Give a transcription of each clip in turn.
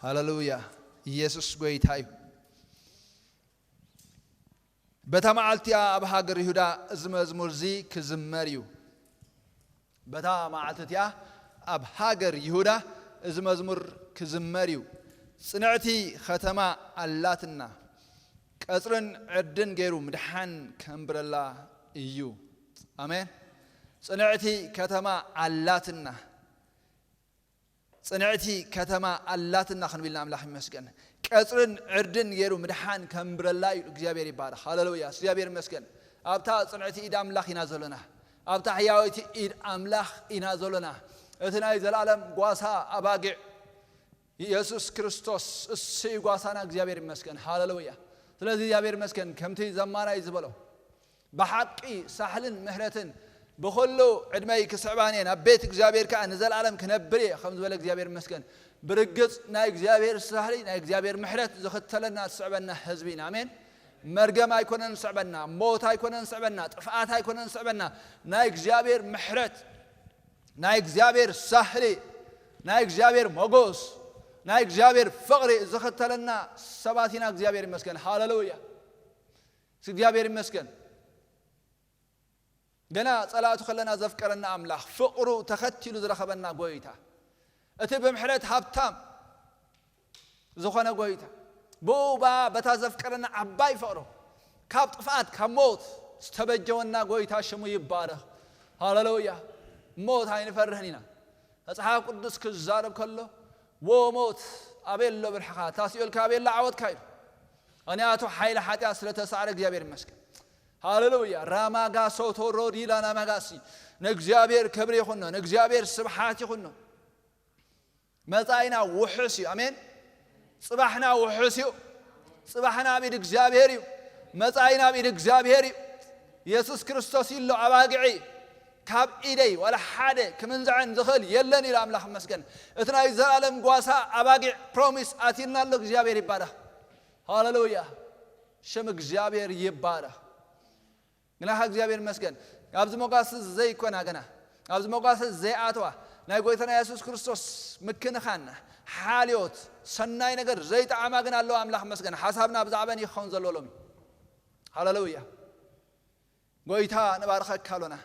ሃሌሉያ። ኢየሱስ ጎይታ እዩ። በታ መዓልቲ እያ ኣብ ሃገር ይሁዳ እዚ መዝሙር እዚ ክዝመር እዩ። በታ መዓልቲ እቲኣ ኣብ ሃገር ይሁዳ እዚ መዝሙር ክዝመር እዩ። ጽንዕቲ ከተማ ኣላትና፣ ቀጽርን ዕርድን ገይሩ ምድሓን ከንብረላ እዩ። ኣሜን። ጽንዕቲ ከተማ ኣላትና፣ ጽንዕቲ ከተማ ኣላትና ክንብል ኣምላኽ ይመስገን። ቀጽርን ዕርድን ገይሩ ምድሓን ከንብረላ እዩ። እግዚኣብሔር ይባረኽ። ሃሌሉያ። እግዚኣብሔር ይመስገን። ኣብታ ጽንዕቲ ኢድ ኣምላኽ ኢና ዘለና። ኣብታ ሕያወይቲ ኢድ ኣምላኽ ኢና ዘለና። እቲ ናይ ዘላለም ጓሳ ኣባጊዕ ኢየሱስ ክርስቶስ እሱ እዩ ጓሳና። እግዚኣብሔር ይመስገን። ሃሌሉያ። ስለዚ እግዚኣብሔር ይመስገን። ከምቲ ዘማራይ ዝበሎ፣ ብሓቂ ሳሕልን ምሕረትን ብኹሉ ዕድመይ ክስዕባን እየ፣ ናብ ቤት እግዚኣብሔር ከኣ ንዘለኣለም ክነብር እየ፣ ከም ዝበለ እግዚኣብሔር ይመስገን። ብርግጽ ናይ እግዚኣብሔር ሳሕሊ፣ ናይ እግዚኣብሔር ምሕረት ዝኽተለና ዝስዕበና ህዝቢ ኢና። ኣሜን። መርገም ኣይኮነን ዝስዕበና፣ ሞት ኣይኮነን ዝስዕበና፣ ጥፍኣት ኣይኮነን ዝስዕበና። ናይ እግዚኣብሔር ምሕረት፣ ናይ እግዚኣብሔር ሳሕሊ፣ ናይ እግዚኣብሔር ሞጎስ፣ ናይ እግዚኣብሔር ፍቕሪ ዝኽተለና ሰባት ኢና። እግዚኣብሔር ይመስገን። ሃሌሉያ። እግዚኣብሔር ይመስገን። ገና ጸላእቱ ከለና ዘፍቀረና ኣምላኽ፣ ፍቕሩ ተኸቲሉ ዝረኸበና ጎይታ፣ እቲ ብምሕረት ሃብታም ዝኾነ ጎይታ፣ ብኡ በታ ዘፍቀረና ዓባይ ፍቕሩ ካብ ጥፍኣት ካብ ሞት ዝተበጀወና ጎይታ ሽሙ ይባረኽ። ሃሌሉያ። ሞት ኣይንፈርህን ኢና። መጽሓፍ ቅዱስ ክዛረብ ከሎ፣ "ዎ ሞት ኣበይ ኣሎ ብርሕኻ? እታ ሲኦልካ ኣበይ ኣላ ዓወትካ?" ኢሉ። ምኽንያቱ ሓይሊ ሓጢኣት ስለተሳዕረ እግዚኣብሔር ይመስገን። ሃሌሉያ። ራማጋ ሶቶሮ ዲላ ናማጋሲ። ንእግዚኣብሔር ክብሪ ይኹኖ፣ ንእግዚኣብሔር ስብሓት ይኹኖ። መጻኢና ውሑስ እዩ። ኣሜን። ጽባሕና ውሑስ እዩ። ጽባሕና ኣብ ኢድ እግዚኣብሔር እዩ። መጻኢና ኣብ ኢድ እግዚኣብሔር እዩ። የሱስ ክርስቶስ ኢሎ ኣባግዒ ካብ ኢደይ ዋላ ሓደ ክምንዝዐን ዝኽእል የለን ኢሉ ኣምላኽ ይመስገን። እቲ ናይ ዘላለም ጓሳ ኣባጊዕ ፕሮሚስ ኣትዩና ኣሎ። እግዚኣብሔር ይባረኽ። ሃሌሉያ። ሽም እግዚኣብሔር ይባረኽ። ግናኻ እግዚኣብሔር ይመስገን፣ ኣብዚ መጓሰ ዘይኮና፣ ገና ኣብዚ መጓሰ ዘይኣተዋ ናይ ጎይታና የሱስ ክርስቶስ ምክንኻን፣ ሓልዮት፣ ሰናይ ነገር ዘይጠዓማ ግን ኣለዋ። ኣምላኽ ይመስገን። ሓሳብና ብዛዕባን ይኸውን ዘሎ ሎሚ። ሃሌሉያ። ጎይታ ንባርኸካ ኣሎና።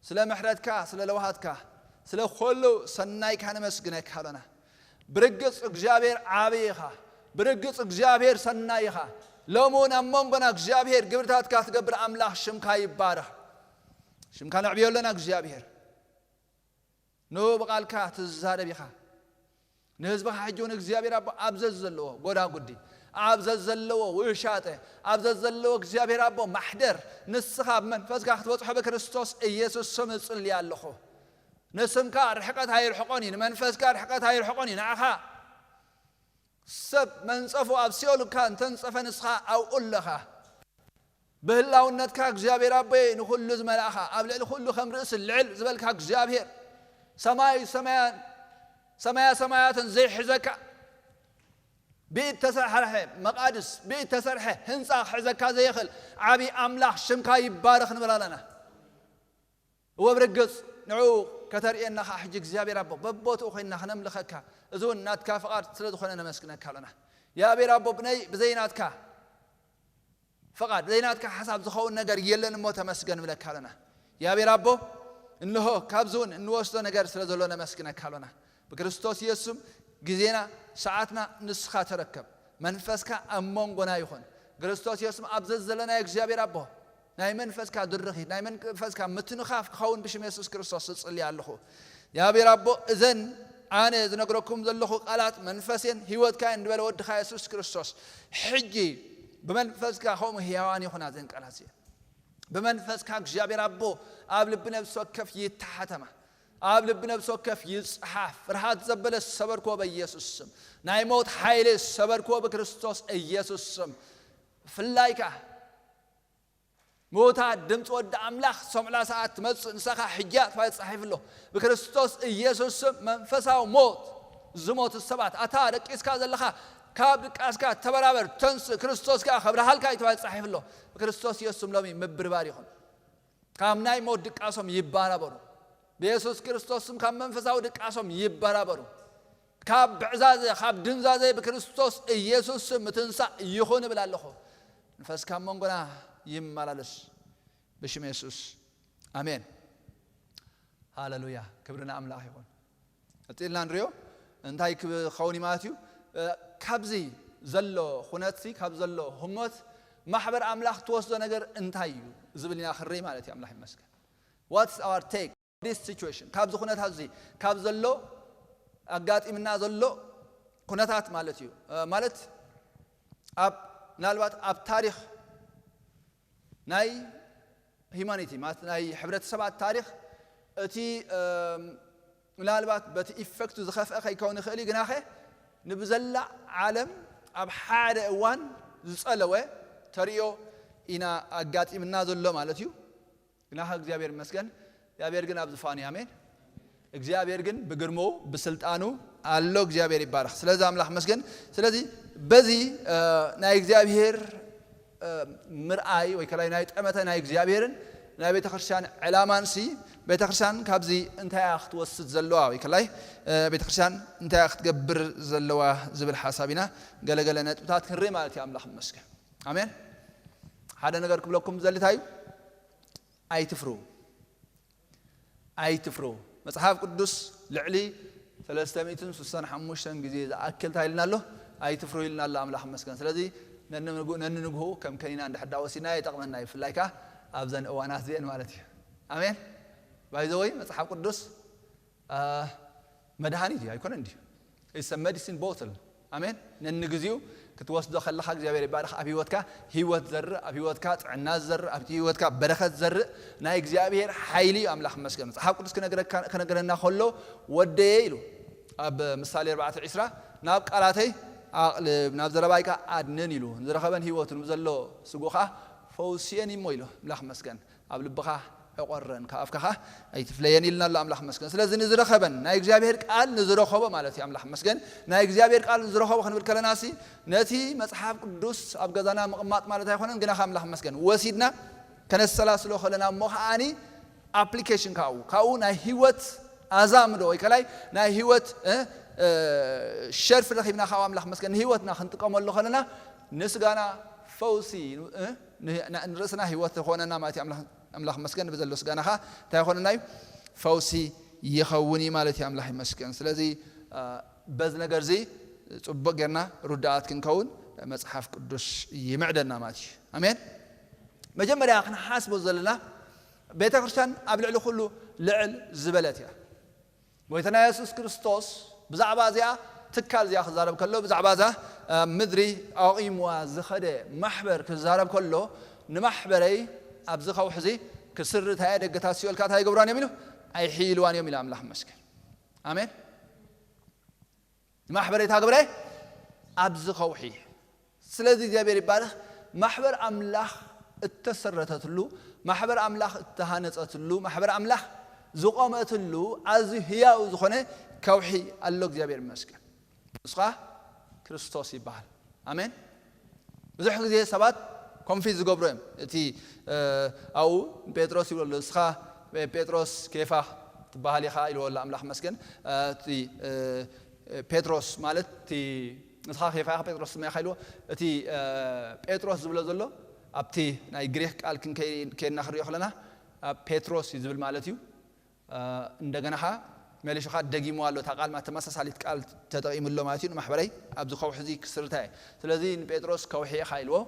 ስለ ምሕረትካ፣ ስለ ለውሃትካ፣ ስለ ኹሉ ሰናይካ ነመስግነካ ኣሎና። ብርግጽ እግዚኣብሔር ዓቢ ኢኻ። ብርግጽ እግዚኣብሔር ሰናይ ኢኻ። ሎሚ እውን ኣብ መንጎና እግዚኣብሔር ግብርታትካ ትገብር ኣምላኽ ሽምካ ይባረኽ። ሽምካ ነዕብዮ ኣለና እግዚኣብሔር። ንኡ ብቓልካ ትዛረብ ኢኻ። ንህዝብኻ ሕጂ እውን እግዚኣብሔር ኣቦ ኣብ ዘዘለዎ ጎዳጉዲ፣ ኣብ ዘዘለዎ ውሻጠ፣ ኣብ ዘዘለዎ እግዚኣብሔር ኣቦ ማሕደር፣ ንስኻ ብመንፈስካ ክትበጽሖ ብክርስቶስ ኢየሱስ ስም እጽሊ ኣለኹ። ንስምካ ርሕቀት ኣይርሕቆን እዩ፣ ንመንፈስካ ርሕቀት ኣይርሕቆን እዩ። ንዓኻ ሰብ መንጸፉ ኣብ ሲኦል እካ እንተንጸፈ ንስኻ ኣብኡ ኣለኻ። ብህላውነትካ እግዚኣብሔር ኣቦይ ንኹሉ ዝመላእኻ፣ ኣብ ልዕሊ ኩሉ ከም ርእሲ ልዕል ዝበልካ እግዚኣብሔር፣ ሰማይ ሰማያን ሰማያ ሰማያትን ዘይሕዘካ፣ ብኢድ ተሰርሐ መቓድስ፣ ብኢድ ተሰርሐ ህንፃ ክሕዘካ ዘይኽእል ዓብዪ ኣምላኽ ሽምካ ይባረኽ ንብል ኣለና። እወ ብርግጽ ንዕኡ ከተርእየና ኸዓ ሕጂ እግዚኣብሔር ኣቦ በቦትኡ ኮይንና ክነምልኸካ፣ እዚ እውን ናትካ ፍቓድ ስለ ዝኾነ ነመስግነካ ኣለና። እግዚኣብሔር ኣቦ ብነይ-፣ ብዘይ ናትካ ፍቓድ፣ ብዘይ ናትካ ሓሳብ ዝኸውን ነገር የለን እሞ ተመስገን ንብለካ ኣለና። እግዚኣብሔር ኣቦ እንሆ ካብዚ እውን እንወስዶ ነገር ስለ ዘሎ ነመስግነካ ኣለና። ብክርስቶስ ኢየሱስ ስም ግዜና ሰዓትና ንስኻ ተረከብ። መንፈስካ ኣብ መንጎና ይኹን። ክርስቶስ ኢየሱስ ኣብ ዘዘለናዮ እግዚኣብሔር ኣቦ ናይ መንፈስካ ድርኺት፣ ናይ መንፈስካ ምትንኻፍ ክኸውን ብሽም የሱስ ክርስቶስ እጽሊ ኣለኹ። እግዚኣብሔር ኣቦ እዘን ኣነ ዝነግረኩም ዘለኹ ቃላት መንፈስን ህይወትካን ዝበለ ወድኻ የሱስ ክርስቶስ ሕጂ ብመንፈስካ ከምኡ ህያዋን ይኹና። እዘን ቃላት እዚአን ብመንፈስካ እግዚኣብሔር ኣቦ ኣብ ልቢ ነብሲ ወከፍ ይተሓተማ። ኣብ ልቢ ነብሲ ወከፍ ይጽሓፍ። ፍርሃት ዘበለ ሰበርክዎ በኢየሱስ ስም። ናይ ሞት ሓይሊ ሰበርክዎ ብክርስቶስ ኢየሱስ ስም። ብፍላይ ከኣ ምዉታት ድምፂ ወዲ ኣምላኽ ሰምዕላ ሰዓት ትመጽእ ንሳኻ ሕጂ እያ ተባሂሉ ተጻሒፉ ኣሎ። ብክርስቶስ ኢየሱስ ስም መንፈሳዊ ሞት ዝሞቱ ሰባት ኣታ ደቂስካ ዘለኻ ካብ ድቃስካ ተበራበር ተንስእ ክርስቶስ ከኣ ከብርሃልካ እዩ ተባሂሉ ተጻሒፉ ኣሎ። ብክርስቶስ ኢየሱስ ስም ሎሚ ምብርባር ይኹን። ካብ ናይ ሞት ድቃሶም ይባራበሩ። ብየሱስ ክርስቶስ ስም ካብ መንፈሳዊ ድቃሶም ይባራበሩ። ካብ ብዕዛዘ፣ ካብ ድንዛዘ ብክርስቶስ ኢየሱስ ስም ምትንሳእ ይኹን እብል ኣለኹ። መንፈስ ካብ መንጎና ይመላለስ ብሽም የሱስ። ኣሜን። ሃሌሉያ። ክብሪ ንኣምላኽ ይኹን። ቀጺልና ንሪኦ እንታይ ክኸውን እዩ ማለት እዩ። እ፣ ካብዚ ዘሎ ኩነትሲ፣ ካብ ዘሎ ህሞት ማሕበር ኣምላኽ ትወስዶ ነገር እንታይ እዩ ዝብል ኢና ክርኢ ማለት እዩ። ኣምላኽ ይመስገን። What's our take this situation? ካብዚ ኩነታት እዚ፣ ካብ ዘሎ ኣጋጢምና ዘሎ ኩነታት ማለት እዩ። እ፣ ማለት ኣብ፣ ምናልባት ኣብ ታሪኽ ናይ ሂማኒቲ ማለት ናይ ሕብረተሰባት ታሪኽ እቲ፣ እም፣ ምናልባት በቲ ኢፌክቱ ዝኸፍአ ከይከውን ይኽእል እዩ፣ ግናኸ ንብዘላ ዓለም ኣብ ሓደ እዋን ዝጸለወ ተርእዮ ኢና ኣጋጢምና ዘሎ ማለት እዩ። ግናኸ እግዚኣብሔር ይመስገን፣ እግዚኣብሔር ግን ኣብ ዝፋኑ እዩ። ኣሜን። እግዚኣብሔር ግን ብግርምኡ ብስልጣኑ ኣሎ። እግዚኣብሔር ይባረኽ። ስለዚ ኣምላኽ መስገን። ስለዚ በዚ፣ እ፣ ናይ እግዚኣብሔር፣ እ፣ ምርኣይ ወይ ከላይ ናይ ጠመተ ናይ እግዚኣብሔርን ናይ ቤተ ክርስቲያን ዕላማንሲ፣ ቤተ ክርስቲያን ካብዚ እንታይ እያ ክትወስድ ዘለዋ ወይ ከላይ፣ እ፣ ቤተ ክርስቲያን እንታይ እያ ክትገብር ዘለዋ ዝብል ሓሳብ ኢና ገለገለ ነጥብታት ክንርኢ ማለት እዩ። ኣምላኽ መስገን። ኣሜን። ሓደ ነገር ክብለኩም ዘሊ እንታይ እዩ? ኣይትፍሩ። ኣይትፍሩ። መጽሓፍ ቅዱስ ልዕሊ ሰለስተ ሚእትን ስሳን ሓሙሽተን ግዜ ዝኣክል እንታይ ኢልና ኣሎ? ኣይትፍሩ ኢልና ኣሎ። ኣምላኽ መስገን። ስለዚ ነንንግሁ፣ ነንንግሁ ከም ከኒና እንድሕር ዳ ወሲድና ይጠቕመና እዩ። ብፍላይ ከኣ ኣብዘን እዋናት እዚአን ማለት እዩ። ኣሜን። ባይ ዘ ወይ መጽሓፍ ቅዱስ፣ አ፣ መድሃኒት እዩ፣ ኣይኮነን ድዩ? It's a medicine bottle። ኣሜን። ነንግዚኡ ክትወስዶ ከለኻ እግዚኣብሔር ይባርኽ። ኣብ ህይወትካ ህይወት ዘርእ፣ ኣብ ህይወትካ ጥዕና ዘርእ፣ ኣብ ህይወትካ በረኸት ዘርእ ናይ እግዚኣብሔር ሓይሊ እዩ። ኣምላኽ መስገን። መጽሓፍ ቅዱስ ክነግረካ-፣ ክነግረና ከሎ ወደየ ኢሉ ኣብ ምሳሌ ኣርባዕተ ዕስራ ናብ ቃላተይ ኣቕልብ፣ ናብ ዘረባይ ከኣ ኣድንን ኢሉ። ንዝረኸበን ህይወቱ ንብዘሎ ስጉ ከኣ ፈውስየን እሞ ኢሉ። ኣምላኽ መስገን። ኣብ ልብኻ ዕቆረን፣ ካብ ኣፍካ ኸኣ ኣይትፍለየን ኢልና ኣሎ። ኣምላኽ መስገን። ስለዚ ንዝረኸበን ናይ እግዚኣብሔር ቃል ንዝረኸቦ ማለት እዩ። ኣምላኽ መስገን። ናይ እግዚኣብሔር ቃል ንዝረኸቦ ክንብል ከለናሲ ነቲ መጽሓፍ ቅዱስ ኣብ ገዛና ምቕማጥ ማለት ኣይኮነን። ግና ኣምላኽ መስገን ወሲድና ከነሰላስሎ ከለና እሞ ከኣኒ ኣፕሊኬሽን ካብኡ፣ ካብኡ ናይ ህይወት ኣዛምዶ ወይ ከላይ ናይ ህይወት፣ እ፣ እ፣ ሸርፊ ረኺብና ካብኡ ኣምላኽ መስገን ንህይወትና ክንጥቀመሉ ከለና ንስጋና ፈውሲ፣ እ፣ ን-፣ ንርእስና ህይወት ዝኾነና ማለት እዩ። ኣምላኽ ኣምላኽ መስገን ብዘሎ ስጋና ኸኣ እንታይ ይኾነና እዩ? ፈውሲ ይኸውን እዩ ማለት እዩ። ኣምላኽ ይመስገን። ስለዚ፣ አ፣ በዚ ነገር እዚ ጽቡቕ ጌርና ርዱኣት ክንከውን መጽሓፍ ቅዱስ ይምዕደና ማለት እዩ። ኣሜን። መጀመርያ ክንሓስቦ ዘለና ቤተ ክርስቲያን ኣብ ልዕሊ ኩሉ ልዕል ዝበለት እያ። ጎይታና የሱስ ክርስቶስ ብዛዕባ እዚኣ ትካል እዚኣ ክዛረብ ከሎ፣ ብዛዕባ እዛ ኣብ ምድሪ ኣቑምዋ ዝኸደ ማሕበር ክዛረብ ከሎ፣ ንማሕበረይ ኣብዚ ከውሒ እዚ ክስርታ እየ፣ ደገታት ሲኦል ከኣ እንታይ ኣይገብራን እዮም ኢሉ? ኣይሕይልዋን እዮም ኢሉ። ኣምላኽ ይመስገን። ኣሜን። ንማሕበረይ እንታይ ክገብረ? ኣብዚ ከውሒ። ስለዚ እግዚኣብሔር ይባረኽ። ማሕበር ኣምላኽ እተሰረተትሉ፣ ማሕበር ኣምላኽ እተሃነጸትሉ፣ ማሕበር ኣምላኽ ዝቖመትሉ ኣዝዩ ህያው ዝኾነ ከውሒ ኣሎ። እግዚኣብሔር ይመስገን። ንሱ ኸኣ ክርስቶስ ይበሃል። ኣሜን። ብዙሕ ግዜ ሰባት ኮንፊዝ ዝገብሩ እዮም። እቲ፣ እ፣ ኣብኡ ጴጥሮስ ይብሎ ኣሎ፣ "ንስኻ ጴጥሮስ ኬፋ ትበሃል ኢኻ" ኢልዎ ኣሎ። ኣምላኽ መስገን። እ፣ እቲ፣ እ፣ ጴጥሮስ ማለት እቲ ንስኻ ኬፋ ኢኻ፣ ጴጥሮስ ስመ ኢኻ ኢልዎ። እቲ፣ እ፣ ጴጥሮስ ዝብሎ ዘሎ ኣብቲ ናይ ግሪክ ቃል ክንከይ-፣ ከይድና ክንሪኦ ከለና፣ ኣብ ጴጥሮስ እዩ ዝብል ማለት እዩ። እ፣ እንደገና ኸኣ መሊሱ ኸኣ ደጊምዋ ኣሎ። እታ ቃል ማለት ተመሳሳሊት ቃል ተጠቒሙ ኣሎ ማለት እዩ። ንማሕበረይ ኣብዚ ከውሒ እዚ ክስርታ እየ። ስለዚ ንጴጥሮስ ከውሒ ኢኻ ኢልዎ።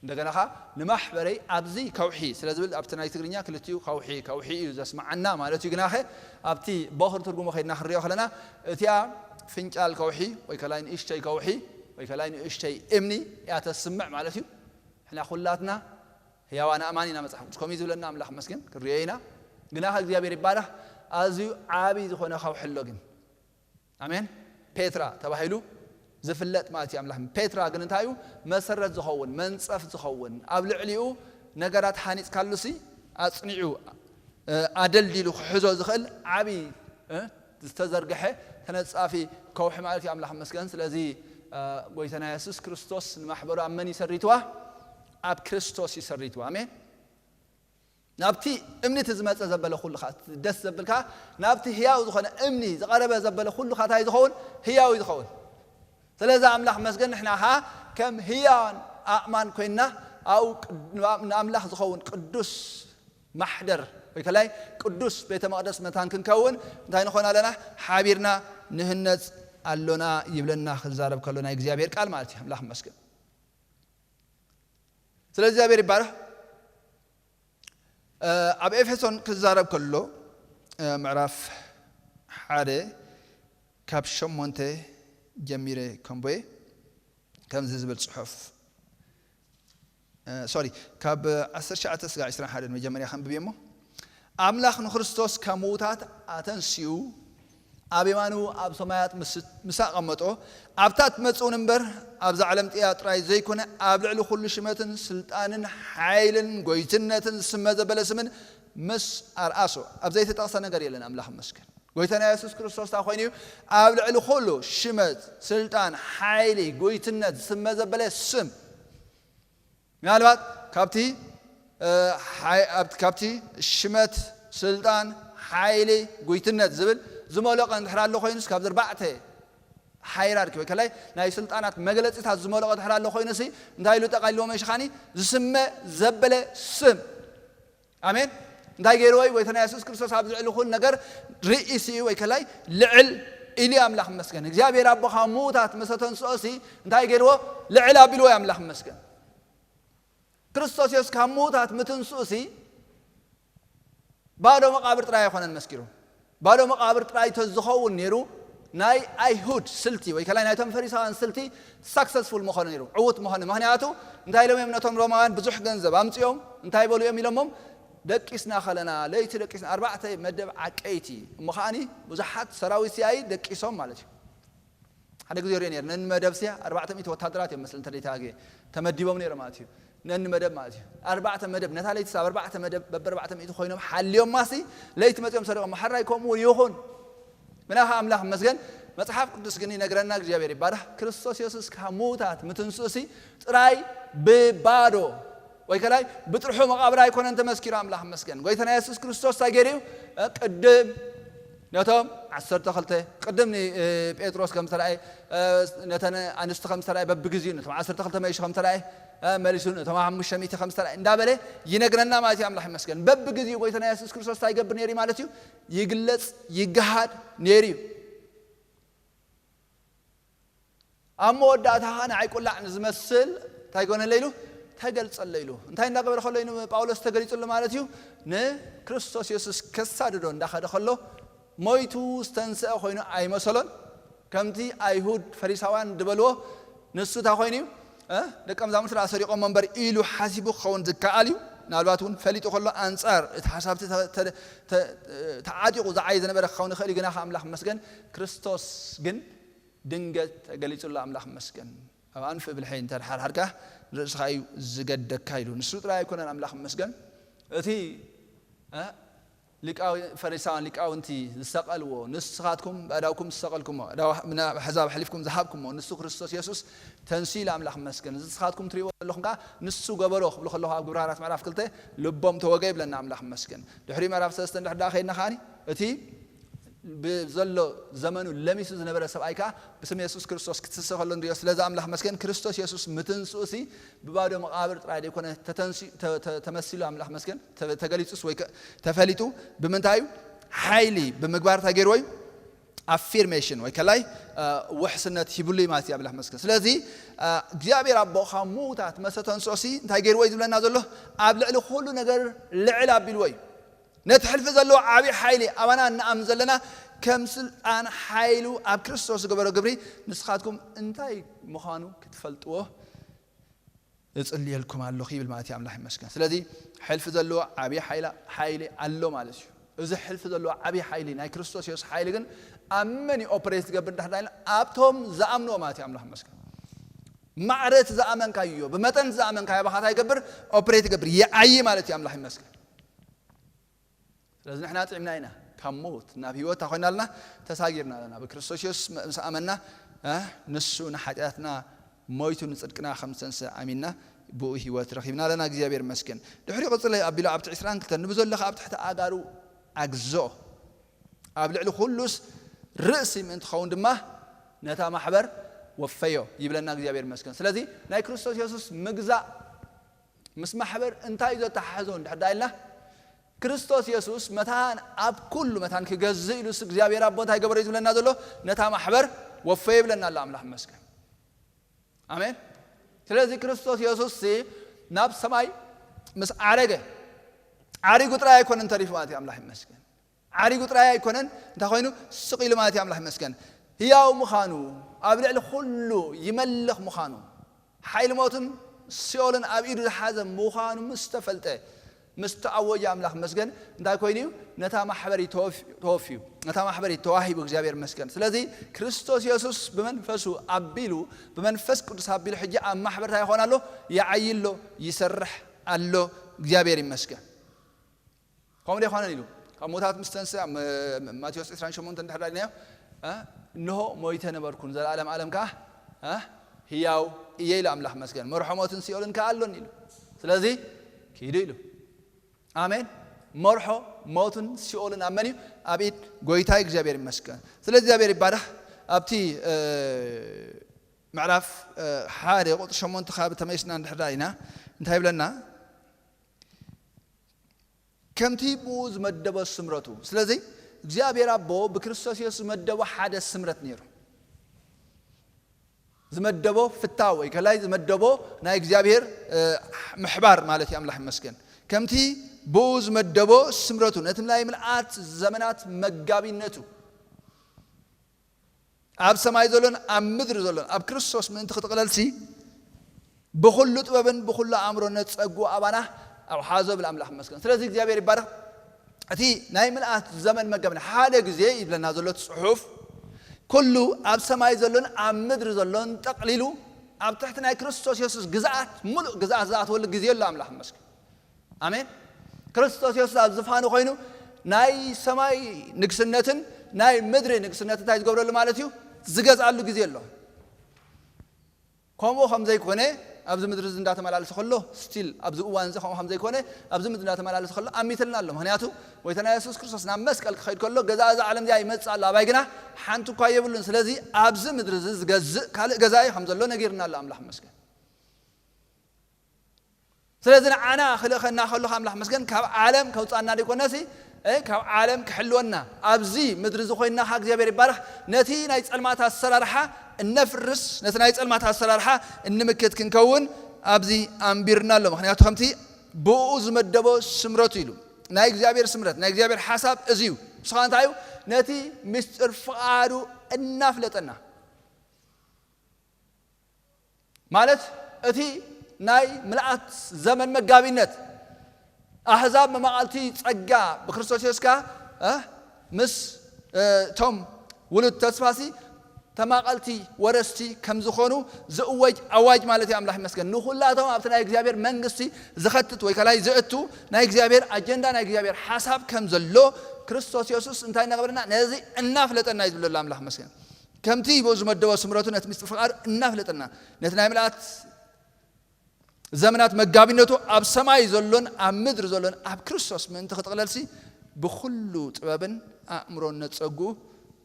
እንደገና ኸኣ ንማሕበረይ ኣብዚ ከውሒ ስለ ዝብል ኣብቲ ናይ ትግርኛ ክልቲኡ ከውሒ፣ ከውሒ እዩ ዘስምዓና ማለት እዩ። ግናኸ ኣብቲ ቦኽሪ ትርጉሙ ከይድና ክንሪኦ ከለና እቲኣ ፍንጫል ከውሒ ወይ ከላይ ንእሽተይ ከውሒ ወይ ከላይ ንእሽተይ እምኒ እያ ተስምዕ ማለት እዩ። ንሕና ኩላትና ህያዋን ኣእማን ኢና፣ መጽሓፍ ቅዱስ ከምኡ እዩ ዝብለና። ኣምላኽ መስገን ክንሪኦ ኢና። ግናኸ እግዚኣብሔር ይባረኽ፣ ኣዝዩ ዓቢ ዝኾነ ከውሒ ኣሎ ግን። ኣሜን። ፔትራ ተባሂሉ ዝፍለጥ ማለት እዩ። ኣምላኽ ፔትራ ግን እንታይ እዩ? መሰረት ዝኸውን፣ መንጸፍ ዝኸውን፣ ኣብ ልዕሊኡ ነገራት ሃኒጽካሉሲ ኣጽኒዑ፣ እ፣ ኣደልዲሉ ክሕዞ ዝኽእል ዓቢ፣ እ፣ ዝተዘርግሐ ተነጻፊ ከውሒ ማለት እዩ። ኣምላኽ መስገን። ስለዚ፣ እ፣ ጎይታና የሱስ ክርስቶስ ንማሕበሩ ኣብ መን እዩ ሰሪትዋ? ኣብ ክርስቶስ እዩ ሰሪትዋ። ኣሜን። ናብቲ እምኒ እቲ ዝመፀ ዘበለ ኩሉ ኸዓ፣ ደስ ዘብልካ፣ ናብቲ ህያው ዝኾነ እምኒ ዝቐረበ ዘበለ ኩሉ ኸዓ እንታይ ዝኸውን? ህያው እዩ ዝኸውን። ስለዚ ኣምላኽ መስገን፣ ንሕና ኸዓ ከም ህያዋን ኣእማን ኮይንና፣ ኣብኡ ቅድ-፣ ንኣምላኽ ዝኸውን ቅዱስ ማሕደር ወይ ከላይ ቅዱስ ቤተ መቕደስ መታን ክንከውን እንታይ ንኾን ኣለና? ሓቢርና ንህነጽ ኣሎና ይብለና፣ ክዛረብ ከሎ ናይ እግዚኣብሔር ቃል ማለት እዩ። ኣምላኽ መስገን። ስለ እግዚኣብሔር ይባረኽ። ኣብ ኤፌሶን ክዛረብ ከሎ ምዕራፍ ሓደ ካብ ሸሞንተ ጀሚረ ከንቦየ ከምዚ ዝብል ጽሑፍ፣ ሶሪ፣ ካብ ዓሰርተ ትሽዓተ ስጋዕ ዕስራን ሓደን መጀመርያ ከንብብ እሞ፣ ኣምላኽ ንክርስቶስ ካብ ምዉታት ኣተንሲኡ ኣብ የማኑ ኣብ ሰማያት ምስ ኣቐመጦ፣ ኣብታ ትመጽእ እውን እምበር ኣብዛ ዓለም እቲኣ ጥራይ ዘይኮነ፣ ኣብ ልዕሊ ኩሉ ሽመትን ስልጣንን ሓይልን ጎይትነትን ዝስመ ዘበለ ስምን ምስ ኣርኣሶ። ኣብ ዘይተጠቕሰ ነገር የለን። ኣምላኽ ይመስገን። ጎይታና የሱስ ክርስቶስ እንታይ ኮይኑ እዩ? ኣብ ልዕሊ ኩሉ ሽመት፣ ስልጣን፣ ሓይሊ፣ ጎይትነት ዝስመ ዘበለ ስም። ምናልባት ካብቲ ካብቲ ሽመት፣ ስልጣን፣ ሓይሊ፣ ጉይትነት ዝብል ዝመለቐ እንድሕር ኣሎ ኮይኑስ፣ ካብዚ ኣርባዕተ ሃይራርኪ ወይ ከላይ ናይ ስልጣናት መግለፂታት ዝመለቐ ድሕር ኣሎ ኮይኑሲ፣ እንታይ ኢሉ ጠቓሊልዎ? መሽኻኒ ዝስመ ዘበለ ስም። ኣሜን። እንታይ ገይርዎ እዩ? ጎይታና የሱስ ክርስቶስ ኣብ ዝዕሊ ኩሉ ነገር ርእሲ ወይ ከላይ ልዕል ኢሉ ኣምላኽ መስገን። እግዚኣብሔር ኣቦ ካብ ምዉታት መሰተንስኦሲ እንታይ ገይርዎ? ልዕል ኣቢልዎ ኣምላኽ መስገን። ክርስቶስ የሱስ ካብ ምዉታት ምትንስኡሲ ባዶ መቓብር ጥራይ ኣይኮነን መስኪሩ። ባዶ መቓብር ጥራይ ተዝኸውን ነይሩ፣ ናይ ኣይሁድ ስልቲ ወይ ከላይ ናይቶም ፈሪሳውያን ስልቲ ሳክሰስፉል መኾነ ነይሩ፣ ዕዉት መኾነ። ምኽንያቱ እንታይ ኢሎም እዮም ነቶም ሮማውያን ብዙሕ ገንዘብ ኣምፅኦም እንታይ በሉ እዮም ኢሎሞም? ደቂስና ከለና ለይቲ ደቂስና ኣርባዕተ መደብ ዓቀይቲ እሞ ከዓኒ ብዙሓት ሰራዊት ሲኣይ ደቂሶም ማለት እዩ። ሓደ ግዜ ሪኦ ነይረ ነን መደብ ሲያ ኣርባዕተ ሚእቲ ወታደራት እዮም መስል እንተ ደይተጋግየ ተመዲቦም ነይሮም ማለት እዩ። ነን መደብ ማለት እዩ ኣርባዕተ መደብ ነታ ለይቲ ሳብ ኣርባዕተ መደብ በብ ኣርባዕተ ሚእቲ ኮይኖም ሓልዮም ማሲ ለይቲ መፅኦም ሰሪቆም። ሓራይ ከምኡ እውን ይኹን። ምናኻ ኣምላኽ መስገን። መጽሓፍ ቅዱስ ግን ይነግረና እግዚኣብሔር ይባረኽ ክርስቶስ የሱስ ካብ ምዉታት ምትንስኡሲ ጥራይ ብባዶ ወይ ከላይ ብጥርሑ መቓብር ኣይኮነን ተመስኪሩ። ኣምላኽ መስገን። ጎይታና የሱስ ክርስቶስ እንታይ ገይሩ እዩ? ቅድም ነቶም ዓሰርተ ክልተ ቅድም ንጴጥሮስ ከም ዝተረኣየ፣ ነተን ኣንስቲ ከም ዝተረኣየ በብግዜኡ ነቶም ዓሰርተ ክልተ መይሹ ከም ዝተረኣየ መሊሱ ነቶም ሓሙሽተ ሚእቲ ከም ዝተረኣየ እንዳበለ ይነግረና ማለት እዩ። ኣምላኽ ይመስገን። በብግዜኡ ጎይታና የሱስ ክርስቶስ እንታይ ይገብር ነይሩ ማለት እዩ? ይግለጽ፣ ይገሃድ ነይሩ እዩ። ኣብ መወዳእታ ኸዓ ንዓይ ቁላዕ ንዝመስል እንታይ ገነለ ኢሉ? ተገልጸለ ኢሉ። እንታይ እንዳገበረ ከሎ እዩ ንጳውሎስ ተገሊጹሉ ማለት እዩ? ንክርስቶስ የሱስ ከሳድዶ እንዳኸደ ከሎ ሞይቱ ዝተንስአ ኮይኑ ኣይመሰሎን። ከምቲ ኣይሁድ ፈሪሳውያን ዝበልዎ ንሱ እንታይ ኮይኑ እዩ? እ? ደቀ መዛሙርቲ ደኣ ሰሪቖሞ እምበር ኢሉ ሓሲቡ ክኸውን ዝከኣል እዩ። ምናልባት እውን ፈሊጡ ከሎ ኣንጻር እቲ ሓሳብቲ ተ-፣ ተ-፣ ተ-፣ ተዓጢቑ ዝዓይ ዝነበረ ክኸውን ይኽእል እዩ። ግና ከኣ ኣምላኽ መስገን ክርስቶስ ግን ድንገት ተገሊጹ ኣሎ። ኣምላኽ መስገን። ኣብ ኣንፊ ብልሒ እንተድሓርሓርካ ንርእስኻ እዩ ዝገደካ ኢሉ። ንሱ ጥራይ ኣይኮነን ኣምላኽ መስገን። እቲ፣ እ፣ ሊቃዊ-፣ ፈሪሳውያን ሊቃውንቲ ዝሰቐልዎ፣ ንስኻትኩም ብኣእዳውኩም ዝሰቐልኩሞ፣ ኣእዳው-፣ ናብ ኣሕዛብ ኣሕሊፍኩም ዝሃብኩሞ፣ ንሱ ክርስቶስ የሱስ ተንሲኡ ኢሉ ኣምላኽ መስገን። እዚ ንስኻትኩም ትርእይዎ ዘለኹም ከኣ ንሱ ገበሮ ክብሉ ከለኹ ኣብ ግብረ ሃዋርያት ምዕራፍ ክልተ ልቦም ተወገ ይብለና ኣምላኽ መስገን። ድሕሪኡ ምዕራፍ ሰለስተ እንድሕር ደኣ ከይድና ከኣኒ እቲ ብዘሎ ዘመኑ ለሚሱ ዝነበረ ሰብኣይ ከኣ ብስም የሱስ ክርስቶስ ክትስእ ከሎ ንሪኦ። ስለዚ ኣምላኽ መስገን ክርስቶስ የሱስ ምትንስኡሲ ብባዶ መቓብር ጥራይ ዘይኮነ ተተንሲ-፣ ተ-፣ ተ-፣ ተመሲሉ ኣምላኽ መስገን ተ-፣ ተገሊጹስ ወይ ከ-፣ ተፈሊጡ ብምንታይ እዩ? ሓይሊ ብምግባር እንታይ ገይርዎ እዩ? ኣፊርሜሽን ወይ ከላይ፣ እ፣ ውሕስነት ሂብሉ እዩ ማለት እዩ ኣምላኽ መስገን። ስለዚ፣ እ፣ እግዚኣብሔር ኣቦ ካብ ምዉታት መሰ ተንስኦሲ እንታይ ገይርዎ እዩ ዝብለና ዘሎ? ኣብ ልዕሊ ኩሉ ነገር ልዕል ኣቢልዎ እዩ። ነቲ ሕልፊ ዘለዎ ዓብዪ ሓይሊ ኣባና እንኣምን ዘለና ከም ስልጣን ሓይሉ ኣብ ክርስቶስ ዝገበሮ ግብሪ ንስኻትኩም እንታይ ምዃኑ ክትፈልጥዎ እጽልየልኩም ኣለኹ ይብል ማለት እዩ። ኣምላኽ ይመስገን። ስለዚ ሕልፊ ዘለዎ ዓብዪ ሓይላ-፣ ሓይሊ ኣሎ ማለት እዩ። እዚ ሕልፊ ዘለዎ ዓብዪ ሓይሊ ናይ ክርስቶስ የሱስ ሓይሊ ግን ኣብ መን እዩ ኦፕሬት ዝገብር እንድሕር ዳይልና ኣብቶም ዝኣምንዎ ማለት እዩ። ኣምላኽ ይመስገን። ማዕረ እቲ ዝኣመንካዮ፣ ብመጠን እቲ ዝኣመንካዮ ባኻ እንታይ ይገብር? ኦፕሬት ይገብር፣ ይዓዪ ማለት እዩ። ኣምላኽ ይመስገን። ስለዚ ንሕና ጥዕምና ኢና። ካብ ሞት ናብ ህይወት ኮይና ኣለና፣ ተሳጊርና ኣለና። ብክርስቶስ የሱስ ምስ ኣመና፣ እ፣ ንሱ ንሓጢኣትና ሞይቱ ንጽድቅና ከም ዝተንስእ ኣሚንና ብኡ ህይወት ረኺብና ኣለና እግዚኣብሔር ይመስገን። ድሕሪ ቅጽለ ኣቢሉ ኣብቲ ዕስራን ክልተን ንብዘለኻ ኣብ ትሕቲ ኣጋሩ ኣግዞ ኣብ ልዕሊ ኩሉስ ርእሲ ምእንቲ ኸውን ድማ ነታ ማሕበር ወፈዮ ይብለና እግዚኣብሔር ይመስገን። ስለዚ ናይ ክርስቶስ የሱስ ምግዛእ ምስ ማሕበር እንታይ እዩ ዘተሓሕዞ እንድሕር ዳ ኢልና ክርስቶስ የሱስ መታን ኣብ ኩሉ መታን ክገዝእ ኢሉ እግዚኣብሔር ኣቦ እንታይ ገበረ እዩ ዝብለና ዘሎ? ነታ ማሕበር ወፈዮ ይብለና ኣሎ ኣምላኽ ይመስገን። ኣሜን። ስለዚ ክርስቶስ የሱስ ናብ ሰማይ ምስ ዓረገ ዓሪጉ ጥራይ ኣይኮነን ተሪፉ ማለት እዩ ኣምላኽ ይመስገን። ዓሪጉ ጥራይ ኣይኮነን እንታይ ኮይኑ ስቕ ኢሉ ማለት እዩ ኣምላኽ ይመስገን። ህያው ምዃኑ ኣብ ልዕሊ ኩሉ ይመልኽ ምዃኑ ሓይሊ ሞትን ሲኦልን ኣብ ኢዱ ዝሓዘ ምዃኑ ምስ ተፈልጠ ምስ ተኣወጀ ኣምላኽ መስገን እንታይ ኮይኑ እዩ? ነታ ማሕበር እዩ ተወፍ- ተወፍዩ ነታ ማሕበር እዩ ተዋሂቡ እግዚኣብሔር መስገን። ስለዚ ክርስቶስ የሱስ ብመንፈሱ ኣቢሉ ብመንፈስ ቅዱስ ኣቢሉ ሕጂ ኣብ ማሕበር እንታይ ይኾን ኣሎ? ይዓይሎ ይሰርሕ ኣሎ። እግዚኣብሔር ይመስገን። ከምኡ ዶ ይኾነን ኢሉ ካብ ሞታት ምስ ተንስእ ኣብ ማቴዎስ ዕስራን ሸሞንተን ድሕር ዳይናዮ እንሆ ሞይተ ነበርኩን ዘላለም ዓለም ከዓ ህያው እየ ኢሉ ኣምላኽ መስገን። መርሖ ሞትን ሲኦልን ከዓ ኣሎን ኢሉ። ስለዚ ኪዱ ኢሉ። ኣሜን። መርሖ ሞትን ሲኦልን ኣብ መን እዩ? ኣብ ኢድ ጎይታ እግዚኣብሔር ይመስገን። ስለ እግዚኣብሔር ይባረኽ። ኣብቲ ምዕራፍ ሓደ ቁጥሪ ሸሞንተ ካብ ተመይስና እንድሕር ኢና እንታይ ይብለና? ከምቲ ብኡ ዝመደቦ ስምረቱ። ስለዚ እግዚኣብሔር ኣቦ ብክርስቶስ የሱስ ዝመደቦ ሓደ ስምረት ነይሩ። ዝመደቦ ፍታው ወይ ከላይ ዝመደቦ ናይ እግዚኣብሔር ምሕባር ማለት እዩ። ኣምላኽ ይመስገን። ከምቲ ብኡ ዝመደቦ ስምረቱ ነቲ ናይ ምልኣት ዘመናት መጋቢነቱ ኣብ ሰማይ ዘሎን ኣብ ምድሪ ዘሎን ኣብ ክርስቶስ ምእንቲ ክጥቕለልሲ ብኹሉ ጥበብን ብኹሉ ኣእምሮ ነጸጉ ኣባና ኣብ ሓዞ ብል ኣምላኽ መስገን። ስለዚ እግዚኣብሔር ይባረኽ። እቲ ናይ ምልኣት ዘመን መገብን ሓደ ግዜ ይብለና ዘሎ እቲ ጽሑፍ ኩሉ ኣብ ሰማይ ዘሎን ኣብ ምድሪ ዘሎን ጠቕሊሉ ኣብ ትሕቲ ናይ ክርስቶስ የሱስ ግዝኣት ሙሉእ ግዝኣት ዝኣተወሉ ግዜ ኣሎ። ኣምላኽ መስገን። ኣሜን። ክርስቶስ የሱስ ኣብ ዝፋኑ ኮይኑ ናይ ሰማይ ንግስነትን ናይ ምድሪ ንግስነትን እንታይ ዝገብረሉ ማለት እዩ? ዝገዝኣሉ ግዜ ኣሎ። ከምኡ ከም ዘይኮነ ኣብዚ ምድሪ እዚ እንዳተመላለሰ ከሎ ስቲል ኣብዚ እዋን እዚ ከምኡ ከም ዘይኮነ ኣብዚ ምድሪ እንዳተመላለሰ ከሎ ኣሚትልና ኣሎ። ምክንያቱ ጎይታና የሱስ ክርስቶስ ናብ መስቀል ክኸይድ ከሎ ገዛ እዛ ዓለም እዚኣ ይመጽእ ኣሎ ኣባይ ግና ሓንቲ እኳ የብሉን። ስለዚ ኣብዚ ምድሪ እዚ ዝገዝእ ካልእ ገዛ እዩ ከም ዘሎ ነጊርና ኣሎ። ኣምላኽ መስገን። ስለዚ ንዓና ክልእኸና ከሎ ኣምላኽ መስገን ካብ ዓለም ከውፃና ዘይኮነሲ ካብ ዓለም ክሕልወና ኣብዚ ምድሪ እዚ ኮይና ካብ እግዚኣብሔር ይባረኽ። ነቲ ናይ ፀልማት ኣሰራርሓ እነፍርስ ነቲ ናይ ፀልማት ኣሰራርሓ እንምክት ክንከውን ኣብዚ ኣንቢርና ኣሎ። ምክንያቱ ከምቲ ብኡ ዝመደቦ ስምረቱ ኢሉ ናይ እግዚኣብሔር ስምረት ናይ እግዚኣብሔር ሓሳብ እዚ እዩ። ንስኻ እንታይ እዩ? ነቲ ምስጢር ፍቓዱ እናፍለጠና ማለት እቲ ናይ ምልኣት ዘመን መጋቢነት ኣህዛብ መማቐልቲ ጸጋ ብክርስቶስ የሱስ ከኣ ምስ እቶም ውሉድ ተስፋሲ ተማቐልቲ ወረስቲ ከም ዝኾኑ ዝእወጅ ኣዋጅ ማለት እዩ። ኣምላኽ ይመስገን። ንኹላቶም ኣብቲ ናይ እግዚኣብሔር መንግስቲ ዝኸትት ወይ ከላይ ዝእቱ ናይ እግዚኣብሔር ኣጀንዳ ናይ እግዚኣብሔር ሓሳብ ከም ዘሎ ክርስቶስ የሱስ እንታይ እናገበረና ነዚ እናፍለጠና እዩ ዝብለሉ ኣምላኽ ይመስገን። ከምቲ ብኡ ዝመደቦ ስምረቱ ነቲ ምስጢር ፍቓዱ እናፍለጠና ነቲ ናይ ምልኣት ዘመናት መጋቢነቱ ኣብ ሰማይ ዘሎን ኣብ ምድሪ ዘሎን ኣብ ክርስቶስ ምእንቲ ክጥቕለልሲ ብኩሉ ጥበብን ኣእምሮን ነጸጉ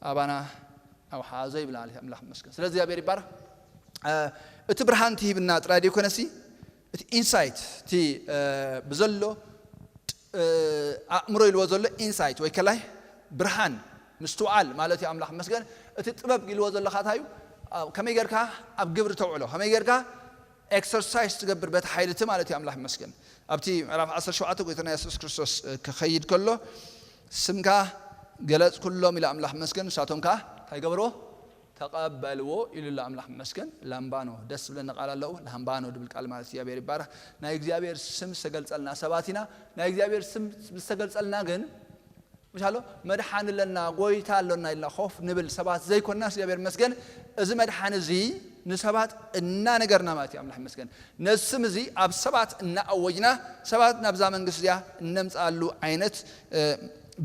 ኣባና ኣውሓዞ ይብል ኣምላኽ ይመስገን። ስለዚ እግዚኣብሔር ይባረኽ። እቲ ብርሃን ትሂብና ጥራይ ደይኮነሲ እቲ ኢንሳይት እቲ ብዘሎ ኣእምሮ ኢልዎ ዘሎ ኢንሳይት ወይ ከላይ ብርሃን ምስትውዓል ማለት እዩ። ኣምላኽ መስገን እቲ ጥበብ ኢልዎ ዘለኻ እንታይ እዩ? ከመይ ጌርካ ኣብ ግብሪ ተውዕሎ ከመይ ጌርካ ኤክሰርሳይዝ ትገብር በቲ ሓይሊ እቲ ማለት እዩ። ኣምላኽ መስገን ኣብቲ ምዕራፍ ዓሰርተ ሸውዓተ ጎይታና የሱስ ክርስቶስ ክኸይድ ከሎ ስምካ ገለጽ ኩሎም ኢሉ ኣምላኽ መስገን ንሳቶም ከኣ እንታይ ገብርዎ ተቐበልዎ ኢሉ ኣሎ ኣምላኽ መስገን። ላምባኖ ደስ ዝብለኒ ቃል ኣለዉ። ላምባኖ ድብል ቃል ማለት እግዚኣብሔር ይባረኽ። ናይ እግዚኣብሔር ስም ዝተገልጸልና ሰባት ኢና። ናይ እግዚኣብሔር ስም ዝተገልጸልና ግን ምሻሎ መድሓን ኣለና ጎይታ ኣሎና ኢልና ኮፍ ንብል ሰባት ዘይኮንና እግዚኣብሔር መስገን። እዚ መድሓን እዚ ንሰባት እናነገርና ማለት እዩ። ኣምላኽ መስገን ነዚ ስም እዚ ኣብ ሰባት እናኣወጅና ሰባት ናብዛ መንግስቲ እዚኣ እነምፅኣሉ ዓይነት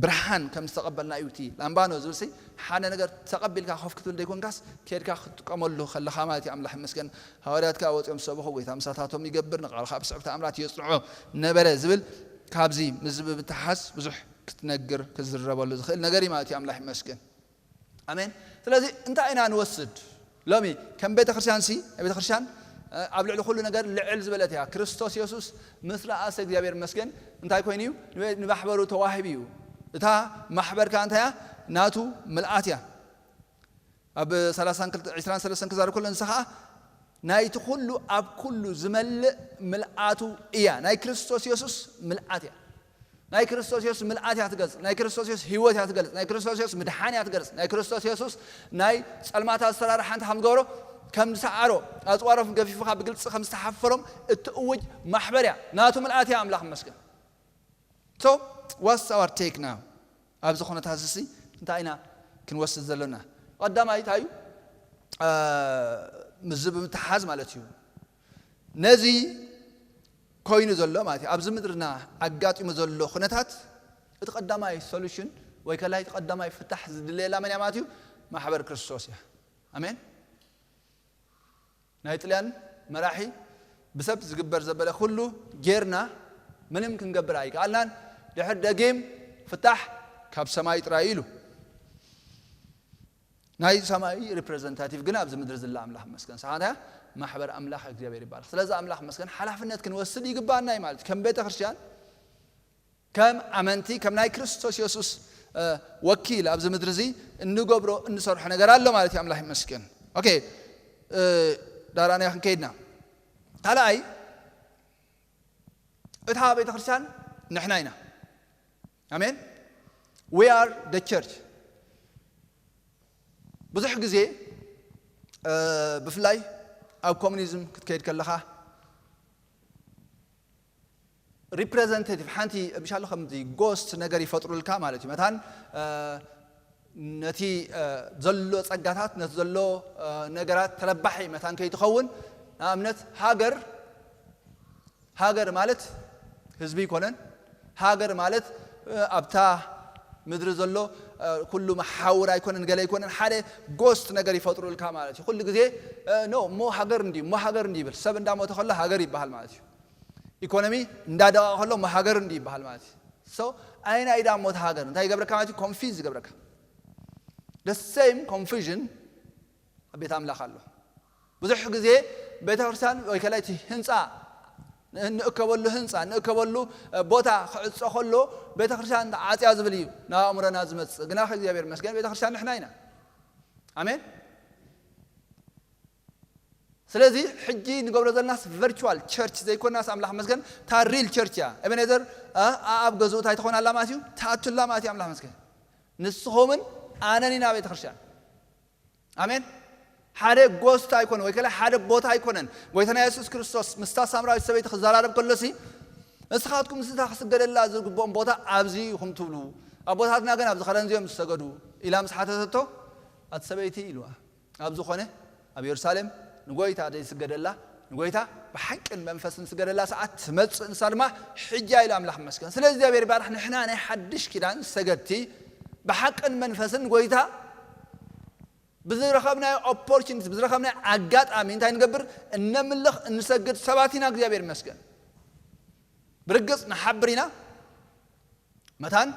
ብርሃን ከም ዝተቐበልና እዩ። እቲ ላምባኖ ዝብል ሲ ሓደ ነገር ተቐቢልካ ኮፍ ክትብል ዘይኮንካስ፣ ከድካ ክትጥቀመሉ ከለኻ ማለት እዩ። ኣምላኽ ይመስገን። ሃዋርያት ከኣ ወጺኦም ሰበኹ፣ ጎይታ ምሳታቶም ይገብር፣ ንቓልኻ ብስዕብ ተኣምራት የጽንዖ ነበረ ዝብል ካብዚ ምስዚ ብምትሓዝ ብዙሕ ክትነግር ክትዝረበሉ ዝኽእል ነገር እዩ ማለት እዩ። ኣምላኽ ይመስገን። ኣሜን። ስለዚ እንታይ ኢና ንወስድ? ሎሚ ከም ቤተ ክርስቲያን ሲ፣ ቤተ ክርስቲያን፣ እ፣ ኣብ ልዕሊ ኩሉ ነገር ልዕል ዝበለት እያ። ክርስቶስ የሱስ ምስ ረኣሰ እግዚኣብሔር ይመስገን እንታይ ኮይኑ እዩ? ንበ-፣ ንማሕበሩ ተዋሂቡ እዩ። እታ ማሕበር ከኣ እንታይ እያ? ናቱ ምልኣት እያ። ኣብ ሰላሳን ክልተ፣ ዕስራን ሰለስተን ክዛረብ ከሎ ንሳ ኸኣ ናይቲ ኩሉ ኣብ ኩሉ ዝመልእ ምልኣቱ እያ። ናይ ክርስቶስ የሱስ ምልኣት እያ። ናይ ክርስቶስ የሱስ ምልኣት እያ ትገልጽ። ናይ ክርስቶስ የሱስ ህይወት እያ ትገልጽ። ናይ ክርስቶስ የሱስ ምድሓን እያ ትገልጽ። ናይ ክርስቶስ የሱስ ናይ ጸልማት ኣሰራርሓ እንታይ ከም ዝገብሮ፣ ከም ዝሰዓሮ፣ ኣጽዋሮም ገፊፉ ካብ ብግልጺ ከም ዝተሓፈሮም እትእውጅ ማሕበር እያ። ናቱ ምልኣት እያ። ኣምላኽ ይመስገን። So, what's our take now? ኣብዚ ኩነታት እዚ እንታይ ኢና ክንወስድ ዘለና? ቀዳማይ እንታይ እዩ? እ፣ ምስዚ ብምትሓዝ ማለት እዩ። ነዚ ኮይኑ ዘሎ ማለት እዩ፣ ኣብዚ ምድርና ኣጋጢሙ ዘሎ ኩነታት፣ እቲ ቀዳማይ ሶሉሽን ወይ ከላይ እቲ ቀዳማይ ፍታሕ ዝድለየላ መን እያ ማለት እዩ? ማሕበር ክርስቶስ እያ። ኣሜን። ናይ ጥልያን መራሒ ብሰብ ዝግበር ዘበለ ኩሉ ጌርና ምንም ክንገብር ኣይከኣልናን። ድሕር ደጊም ፍታሕ ካብ ሰማይ ጥራይ ኢሉ። ናይ ሰማይ ሪፕሬዘንታቲቭ ግን ኣብዚ ምድሪ ዝላ ኣምላኽ መስገን። ሰሓታ ማሕበር ኣምላኽ እግዚኣብሔር ይባረኽ። ስለዚ ኣምላኽ መስገን ሓላፍነት ክንወስድ ይግባና እዩ ማለት እዩ። ከም ቤተ ክርስቲያን፣ ከም ኣመንቲ፣ ከም ናይ ክርስቶስ የሱስ፣ እ፣ ወኪል ኣብዚ ምድሪ እዚ እንገብሮ፣ እንሰርሖ ነገር ኣሎ ማለት እዩ። ኣምላኽ ይመስገን። ኦኬ፣ እ፣ ዳራና ክንከይድና። ካልኣይ፣ እታ ቤተ ክርስቲያን ንሕና ኢና። ኣሜን። We are the church። ብዙሕ ግዜ፣ እ፣ ብፍላይ ኣብ ኮሙኒዝም ክትከይድ ከለኻ፣ ሪፕሬዘንቴቲቭ ሓንቲ ምሻሎ ከምዚ ጎስት ነገር ይፈጥሩልካ ማለት እዩ። መታን፣ እ፣ ነቲ፣ እ፣ ዘሎ ጸጋታት፣ ነቲ ዘሎ፣ እ፣ ነገራት ተረባሒ መታን ከይትኸውን፣ ንኣብነት ሃገር፣ ሃገር ማለት ህዝቢ ኣይኮነን። ሃገር ማለት፣ እ፣ ኣብታ ምድሪ ዘሎ፣ እ፣ ኩሉ መሓውር ኣይኮነን፣ ገለ ኣይኮነን። ሓደ ጎስት ነገር ይፈጥሩልካ ማለት እዩ። ኩሉ ግዜ፣ እ፣ ኖ፣ እሞ ሃገር እንዲ፣ እሞ ሃገር እንዲ ይብል። ሰብ እንዳሞተ ከሎ ሃገር ይበሃል ማለት እዩ። ኢኮኖሚ እንዳደቐ ከሎ እሞ ሃገር እንዲ ይበሃል ማለት እዩ። So፣ ኣይና ኢዳ እሞ እቲ ሃገር እንታይ ይገብረካ ማለት እዩ? ኮንፊዝ ይገብረካ። The same confusion ኣብ ቤት ኣምላኽ ኣሎ። ብዙሕ ግዜ ቤተ ክርስቲያን ወይ ከላይ እቲ ህንፃ፣ ን-፣ ንእከበሉ ህንፃ፣ ንእከበሉ፣ እ፣ ቦታ ክዕጾ ከሎ ቤተ ክርስቲያን ዓጽያ ዝብል እዩ ናብ ኣእምሮና ዝመጽእ። ግና ከእግዚኣብሔር ይመስገን ቤተ ክርስቲያን ንሕና ኢና። ኣሜን። ስለዚ ሕጂ ንገብሮ ዘለናስ ቨርቹዋል ቸርች ዘይኮናስ ኣምላኽ መስገን እታ ሪል ቸርች እያ። ኤቤኔዘር፣ እ፣ ኣብ ገዝኡ እንታይ ትኾን ኣላ ማለት እዩ? ትኣቱ ኣላ ማለት እዩ። ኣምላኽ መስገን። ንስኹምን ኣነን ኢና ቤተ ክርስቲያን። ኣሜን። ሓደ ጎስት ኣይኮነ ወይ ከላ ሓደ ቦታ ኣይኮነን። ጎይታና የሱስ ክርስቶስ ምስታ ሳምራዊት ሰበይቲ ክዘራረብ ከሎሲ፣ "ንስኻትኩም ምስታ ክስገደላ ዝግብኦም ቦታ ኣብዚ ኢኹም ትብሉ፣ ኣቦታትና ግን ኣብዚ ከረን እዮም ዝሰገዱ" ኢላ ምስ ሓተተቶ፣ ኣቲ ሰበይቲ ኢልዋ፣ ኣብ ዝኾነ ኣብ የሩሳሌም ንጎይታ ዘይስገደላ፣ ንጎይታ ብሓቅን መንፈስን ዝስገደላ ሰዓት ትመጽእ፣ ንሳ ድማ ሕጂ ኢሉ ኣምላኽ ይመስገን። ስለዚ እግዚኣብሔር ይባርኽ። ንሕና ናይ ሓድሽ ኪዳን ሰገድቲ ብሓቅን መንፈስን ጎይታ ብዝረኸብናዮ ኦፖርቹኒቲ፣ ብዝረኸብናዮ ኣጋጣሚ እንታይ ንገብር? እነምልኽ፣ እንሰግድ ሰባት ኢና። እግዚኣብሔር ይመስገን። ብርግጽ ንሓብር ኢና። መታን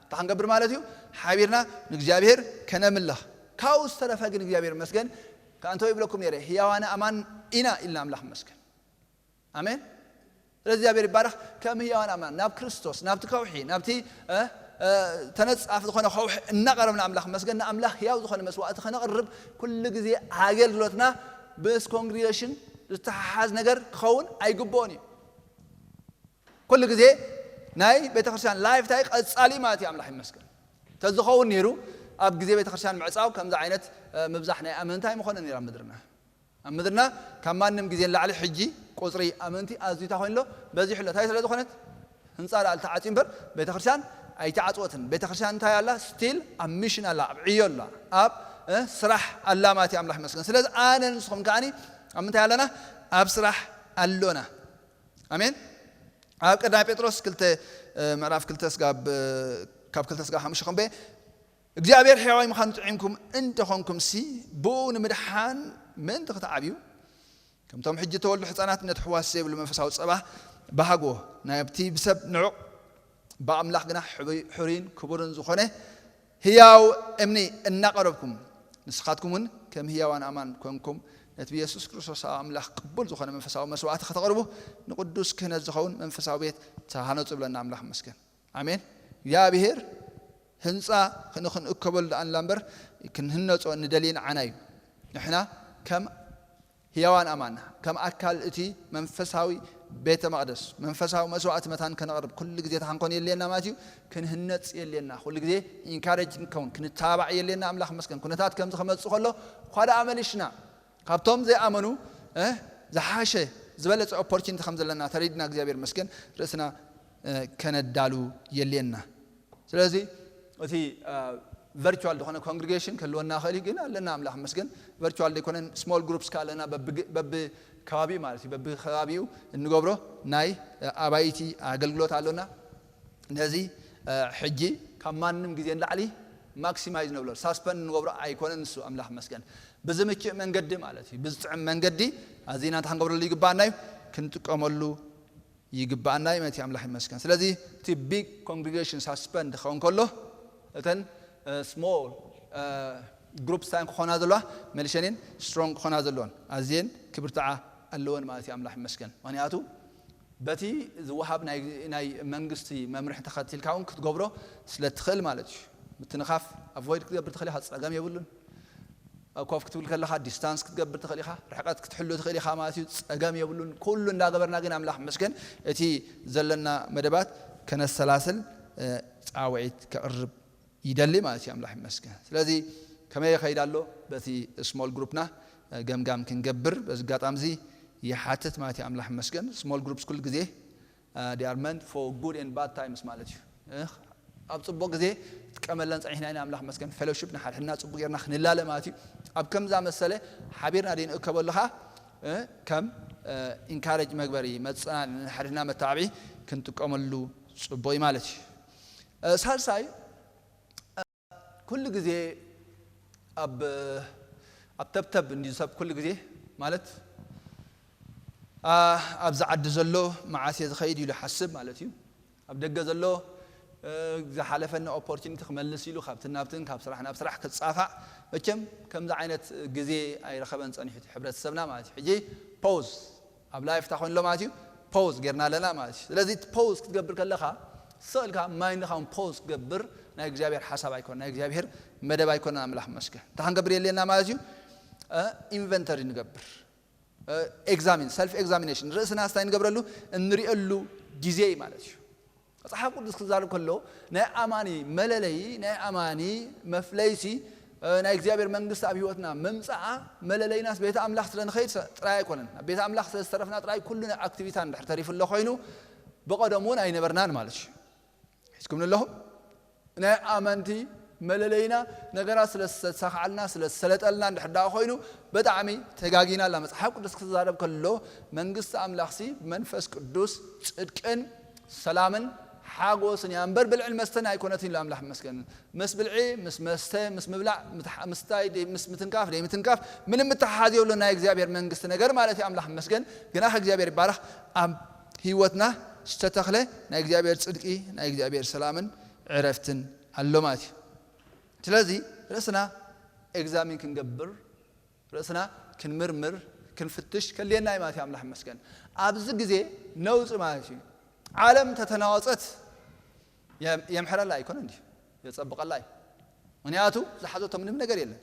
እንታይ ክንገብር ማለት እዩ? ሓቢርና ንእግዚኣብሔር ከነምልኽ። ካብኡ ዝተረፈ ግን እግዚኣብሔር ይመስገን፣ ከኣንተ ይብለኩም ነይረ፣ ህያዋነ ኣማን ኢና ኢልና ኣምላኽ ይመስገን። ኣሜን። ስለዚ እግዚኣብሔር ይባረኽ። ከም ህያዋን ኣማን ናብ ክርስቶስ፣ ናብቲ ከውሒ፣ ናብቲ፣ እ፣ እ፣ ተነጻፊ ዝኾነ ከውሒ እናቐረብና ኣምላኽ ይመስገን፣ ንኣምላኽ ህያው ዝኾነ መስዋእቲ ከነቕርብ ኩሉ ግዜ ኣገልግሎትና ምስ ኮንግሪጌሽን ዝተሓሓዝ ነገር ክኸውን ኣይግብኦን እዩ። ኩሉ ግዜ ናይ ቤተክርስትያን ላይፍ እንታይ ቀጻሊ ማለት እዩ። ኣምላኽ ይመስገን። ተዝኸውን ነይሩ ኣብ ግዜ ቤተክርስትያን ምዕጻው ከምዚ ዓይነት፣ እ፣ ምብዛሕ ናይ ኣመንቲ ኣይምኾነን ነይሩ ኣብ ምድርና። ኣብ ምድርና ካብ ማንም ግዜ ንላዕሊ ሕጂ ቁጽሪ ኣመንቲ ኣዝዩ እንታይ ኮይኑ ኣሎ? በዚሑ ኣሎ። እንታይ ስለ ዝኾነት? ህንጻ ደኣ ተዓጽዩ እምበር ቤተክርስትያን ኣይተዓጽወትን። ቤተክርስትያን እንታይ ኣላ? ስቲል ኣብ ሚሽን ኣላ፣ ኣብ ዕዮ ኣላ፣ ኣብ፣ እ፣ ስራሕ ኣላ ማለት እዩ። ኣምላኽ ይመስገን። ስለዚ ኣነ ንስኹም ከኣኒ ኣብ ምንታይ ኣለና? ኣብ ስራሕ ኣሎና። ኣሜን። ኣብ ቀዳማይ ጴጥሮስ ክልተ፣ እ፣ ምዕራፍ ክልተ ስጋብ፣ እ፣ ካብ ክልተ ስጋብ ሓሙሽተ ከንበ እግዚኣብሔር ሕያዋይ ምዃኑ ጥዒምኩም እንተኾንኩም ሲ፣ ብኡ ንምድሓን ምእንቲ ክትዓብዩ፣ ከምቶም ሕጂ ተወልዱ ሕፃናት ነቲ ሕዋስ ዘይብሉ መንፈሳዊ ጸባ ባህጎ ናብቲ ብሰብ ንዑቕ ብኣምላኽ ግና ሕሩይን ክቡርን ዝኾነ ህያው እምኒ እናቐረብኩም፣ ንስኻትኩም እውን ከም ህያዋን ኣማን ኮንኩም ነቲ ብየሱስ ክርስቶስ ኣብ ኣምላኽ ቅቡል ዝኾነ መንፈሳዊ መስዋዕቲ ከተቕርቡ፣ ንቕዱስ ክህነት ዝኸውን መንፈሳዊ ቤት ተሃነጹ ብለና ኣምላኽ መስገን። ኣሜን። እግዚኣብሔር ህንፃ ንኽንእከበሉ ደኣ ንላ እምበር ክንህነፆ ንደልየ ንዓና እዩ። ንሕና ከም ህያዋን ኣማና ከም ኣካል እቲ መንፈሳዊ ቤተ መቕደስ መንፈሳዊ መስዋዕቲ መታን ከነቕርብ ኩሉ ግዜ እታ ክንኮን የድልየና ማለት እዩ። ክንህነፅ የድልየና፣ ኩሉ ግዜ ኢንካሬጅ ንከውን ክንተባባዕ የድልየና። ኣምላኽ መስገን ኩነታት ከምዚ ክመፅእ ከሎ እኳ ደኣ መሊሽና ካብቶም ዘይኣመኑ ዝሓሸ ዝበለፀ ኦፖርቹኒቲ ከም ዘለና ተረዲና እግዚኣብሔር መስገን ርእስና ከነዳሉ የድልየና። ስለዚ እቲ ቨርቹዋል ዝኾነ ኮንግሪጌሽን ክህልወና ክእል እዩ፣ ግን ኣለና ኣምላኽ መስገን። ቨርቹዋል ዘይኮነን ስሞል ግሩፕስ ከ ኣለና፣ በቢ ከባቢኡ ማለት እዩ፣ በቢ ከባቢኡ እንገብሮ ናይ ኣባይቲ ኣገልግሎት ኣሎና። ነዚ ሕጂ ካብ ማንም ግዜ ንላዕሊ ማክሲማይዝ ንብሎ ሳስፐንድ ንገብሮ ኣይኮነን። ንሱ ኣምላኽ መስገን ብዝምችእ መንገዲ ማለት እዩ፣ ብዝጥዕም መንገዲ ኣዚና እንታይ ክንገብረሉ ይግባኣና እዩ? ክንጥቀመሉ ይግባኣና እዩ ማለት እዩ። ኣምላኽ ይመስገን። ስለዚ እቲ ቢግ ኮንግሪጌሽን ሳስፐንድ ክኸውን ከሎ እተን ስሞል ግሩፕስ እንታይ ክኾና ዘለዋ? መልሸኔን ስትሮንግ ክኾና ዘለወን ኣዝየን ክብርትዓ ኣለወን ማለት እዩ። ኣምላኽ ይመስገን። ምክንያቱ በቲ ዝወሃብ ናይ መንግስቲ መምርሒ ተኸቲልካ እውን ክትገብሮ ስለ ትኽእል ማለት እዩ። ምትንኻፍ ኣቮይድ ክትገብር ትኽእል ኢኻ፣ ፀገም የብሉን። ኮፍ ክትብል ከለኻ ዲስታንስ ክትገብር ትኽእል ኢኻ፣ ርሕቀት ክትሕሉ ትኽእል ኢኻ ማለት እዩ። ፀገም የብሉን። ኩሉ እንዳገበርና ግን ኣምላኽ መስገን እቲ ዘለና መደባት ከነሰላስል ፃውዒት ከቕርብ ይደሊ ማለት እዩ። ኣምላኽ ይመስገን። ስለዚ ከመይ ይኸይድ ኣሎ? በቲ ስሞል ግሩፕና ገምጋም ክንገብር በዚ ኣጋጣሚ እዚ ይሓትት ማለት እዩ። ኣምላኽ ይመስገን። ስሞል ግሩፕስ ኩሉ ግዜ they are meant for good and bad times ማለት እዩ። ኣብ ፅቡቅ ግዜ ትጥቀመለን ፀኒሕና ኢና። ኣምላኽ መስገን። ፌሎሺፕ ንሓድሕድና ፅቡቅ ጌርና ክንላለ ማለት እዩ። ኣብ ከምዛ መሰለ ሓቢርና ደይ ንእከበሉ ኸዓ ከም ኢንካሬጅ መግበሪ መፅና ንሓድሕድና መተባብዒ ክንጥቀመሉ ፅቡቅ እዩ ማለት እዩ። ሳልሳይ ኩሉ ግዜ ኣብ ኣብ ተብተብ እንዲዩ ሰብ ኩሉ ግዜ ማለት ኣብዚ ዓዲ ዘሎ መዓስ እየ ዝኸይድ ኢሉ ሓስብ ማለት እዩ። ኣብ ደገ ዘሎ ዝሓለፈኒ ኦፖርቹኒቲ ክመልስ ኢሉ ካብትን ናብትን ካብ ስራሕ ናብ ስራሕ ክፃፋዕ መቸም ከምዚ ዓይነት ግዜ ኣይረኸበን ፀኒሑ ሕብረተሰብና ማለት እዩ። ሕጂ ፖዝ ኣብ ላይፍ እንታይ ኮይኑ ኣሎ ማለት እዩ? ፖዝ ጌርና ኣለና ማለት እዩ። ስለዚ እቲ ፖዝ ክትገብር ከለኻ ስቕ ኢልካ ማይንድኻ እውን ፖዝ ክትገብር ናይ እግዚኣብሔር ሓሳብ ኣይኮነ፣ ናይ እግዚኣብሔር መደብ ኣይኮነን። ኣምላኽ መስገን እንታይ ክንገብር የድልየና ማለት እዩ? ኢንቨንተሪ ንገብር፣ ኤግዛሚን ሰልፍ ኤግዛሚኔሽን ርእስና ስታይ ንገብረሉ እንሪእሉ ግዜ እዩ ማለት እዩ። መፅሓፍ ቅዱስ ክዛረብ ከሎ ናይ ኣማኒ መለለዪ ናይ ኣማኒ መፍለይሲ ናይ እግዚኣብሔር መንግስቲ ኣብ ህይወትና ምምፃኣ መለለይናስ ቤተ ኣምላኽ ስለ ንኸይድ ጥራይ ኣይኮነን። ናብ ቤተ ኣምላኽ ስለ ዝተረፍና ጥራይ ኩሉ ናይ ኣክቲቪታ እንድሕር ተሪፉ ኣሎ ኮይኑ ብቐደሙ እውን ኣይነበርናን ማለት እዩ። ሒዝኩም ኣለኹም ናይ ኣመንቲ መለለይና ነገራት ስለ ዝተሳኽዓልና ስለ ዝሰለጠልና እንድሕር ደኣ ኮይኑ ብጣዕሚ ተጋጊና ኣላ። መፅሓፍ ቅዱስ ክዛረብ ከሎ መንግስቲ ኣምላኽሲ ብመንፈስ ቅዱስ ፅድቅን ሰላምን ሓጎስን እያ እምበር ብልዕን መስተን ኣይኮነትን ኢሉ ኣምላኽ ይመስገን። ምስ ብልዒ ምስ መስተ ምስ ምብላዕ ምስ ምትንካፍ ደይ ምትንካፍ ምንም ምትሓሓዝ የብሉ ናይ እግዚኣብሔር መንግስቲ ነገር ማለት እዩ። ኣምላኽ ይመስገን። ግና ከእግዚኣብሔር ይባረኽ ኣብ ህይወትና ዝተተኽለ ናይ እግዚኣብሔር ፅድቂ ናይ እግዚኣብሔር ሰላምን ዕረፍትን ኣሎ ማለት እዩ። ስለዚ ርእስና ኤግዛሚን ክንገብር ርእስና ክንምርምር ክንፍትሽ ከልየና እዩ ማለት እዩ። ኣምላኽ ይመስገን። ኣብዚ ግዜ ነውፂ ማለት እዩ። ዓለም ተተናወፀት የምሕረላ ኣይኮነ እንዲ የፀብቐላ እዩ። ምክንያቱ ዝሓዘቶ ምንም ነገር የለን።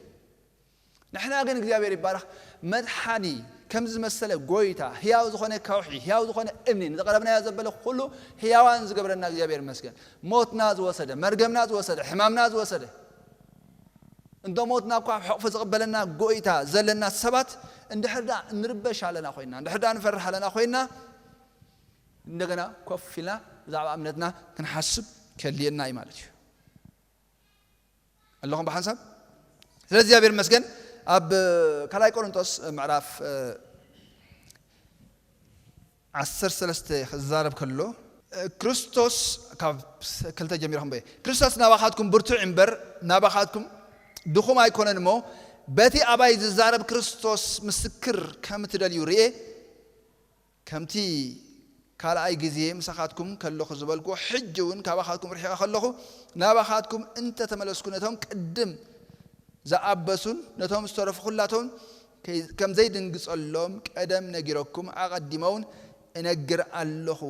ንሕና ግን እግዚኣብሔር ይባረኽ መድሓኒ ከምዚ ዝመሰለ ጎይታ ህያው ዝኾነ ከውሒ ህያው ዝኾነ እምኒ ንዘቐረብናዮ ዘበለ ኩሉ ህያዋን ዝገብረና እግዚኣብሔር ይመስገን። ሞትና ዝወሰደ መርገምና ዝወሰደ ሕማምና ዝወሰደ እንዶ ሞትና እኳ ኣብ ሕቕፉ ዝቕበለና ጎይታ ዘለና ሰባት እንድሕር ደኣ እንርበሽ ኣለና ኮይና እንድሕር ደኣ ንፈርሕ ኣለና ኮይና እንደገና ኮፍ ኢልና ብዛዕባ እምነትና ክንሓስብ ከልየና እዩ ማለት እዩ። ኣለኹም ብሓንሳብ? ስለዚ እግዚኣብሔር ይመስገን ኣብ ካልኣይ ቆሮንቶስ ምዕራፍ ዓሰርተ ሰለስተ ክዛረብ ከሎ ክርስቶስ ካብ ክልተ ጀሚርኩም በይ ክርስቶስ ናባኻትኩም ብርቱዕ እምበር ናባኻትኩም ድኹም ኣይኮነን እሞ በቲ ኣባይ ዝዛረብ ክርስቶስ ምስክር ከም ትደልዩ ርኤ። ከምቲ ካልኣይ ግዜ ምሳኻትኩም ከለኹ ዝበልኩ ሕጂ እውን ካባኻትኩም ርሒቐ ከለኹ ናባኻትኩም እንተተመለስኩ ነቶም ቅድም ዝኣበሱን ነቶም ዝተረፉ ኩላቶም ከም ዘይድንግጸሎም ቀደም ነጊረኩም ኣቐዲመውን እነግር ኣለኹ።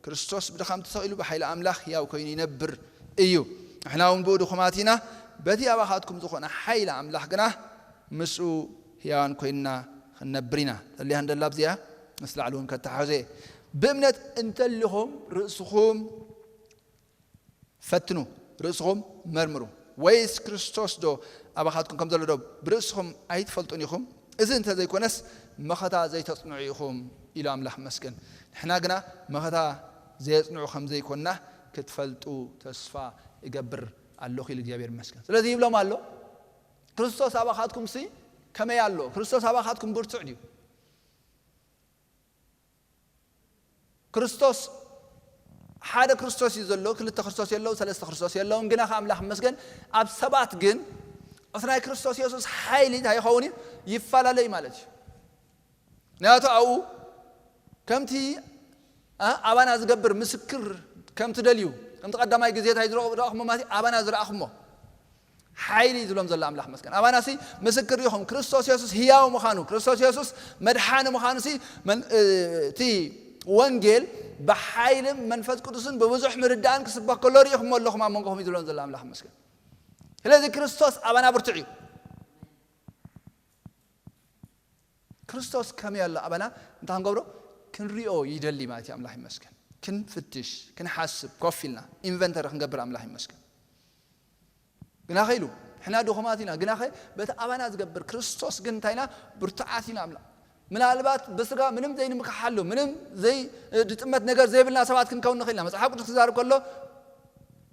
ክርስቶስ ብድኻም ተሰቒሉ ብሓይሊ ኣምላኽ ሕያው ኮይኑ ይነብር እዩ። ንሕና እውን ብኡ ድኹማት ኢና፣ በቲ ኣባኻትኩም ዝኾነ ሓይሊ ኣምላኽ ግና ምስኡ ሕያዋን ኮይንና ክንነብር ኢና። ተሊሃ እንደላ ኣብዚኣ ምስ ላዕሊ እውን ከተሓሕዞ እየ። ብእምነት እንተሊኹም ርእስኹም ፈትኑ፣ ርእስኹም መርምሩ። ወይስ ክርስቶስ ዶ ኣባኻትኩም ከም ዘሎ ዶ ብርእስኹም ኣይትፈልጡን ኢኹም? እዚ እንተ ዘይኮነስ መኸታ ዘይተጽንዑ ኢኹም ኢሉ ኣምላኽ መስገን። ንሕና ግና መኸታ ዘየጽንዑ ከም ዘይኮንና ክትፈልጡ ተስፋ እገብር ኣለኹ ኢሉ እግዚኣብሔር መስገን። ስለዚ ይብሎም ኣሎ ክርስቶስ ኣባኻትኩም ሲ ከመይ ኣሎ? ክርስቶስ ኣባኻትኩም ብርቱዕ ድዩ? ክርስቶስ ሓደ ክርስቶስ እዩ ዘሎ፣ ክልተ ክርስቶስ የለው፣ ሰለስተ ክርስቶስ የለውን። ግና ከ ኣምላኽ መስገን ኣብ ሰባት ግን እቲ ናይ ክርስቶስ የሱስ ሓይሊ እንታይ ይኸውን እዩ? ይፈላለ እዩ ማለት እዩ። ናቱ ኣብኡ ከምቲ ኣባና ዝገብር ምስክር ከም ትደልዩ ከምቲ ቀዳማይ ግዜ እንታይ ዝረኣኹሞ ማለት ኣባና ዝረኣኹሞ ሓይሊ ዝብሎም ዘሎ ኣምላኽ መስገን ኣባናሲ ምስክር ኢኹም ክርስቶስ የሱስ ህያው ምዃኑ ክርስቶስ የሱስ መድሓኒ ምዃኑሲ እቲ ወንጌል ብሓይልን መንፈስ ቅዱስን ብብዙሕ ምርዳእን ክስበክ ከሎ ርኢኹሞ ኣለኹም ኣብ መንጎኹም እዩ ዝብሎም ዘሎ ኣምላኽ መስገን። ስለዚ ክርስቶስ ኣባና ብርቱዕ እዩ። ክርስቶስ ከመይ ኣሎ ኣባና እንታይ ክንገብሮ ክንሪኦ ይደሊ ማለት እዩ። ኣምላኽ ይመስገን። ክንፍትሽ፣ ክንሓስብ ኮፍ ኢልና ኢንቨንተሪ ክንገብር ኣምላኽ ይመስገን። ግናኸ ኢሉ ንሕና ድኹማት ኢና። ግናኸ በቲ ኣባና ዝገብር ክርስቶስ ግን እንታይ ኢና? ብርቱዓት ኢና። ኣምላኽ ምናልባት ብስጋ ምንም ዘይንምክሓሉ ምንም ዘይ ድጥመት ነገር ዘይብልና ሰባት ክንከውን ንኽእል ኢና። መጽሓፍ ቅዱስ ክዛረብ ከሎ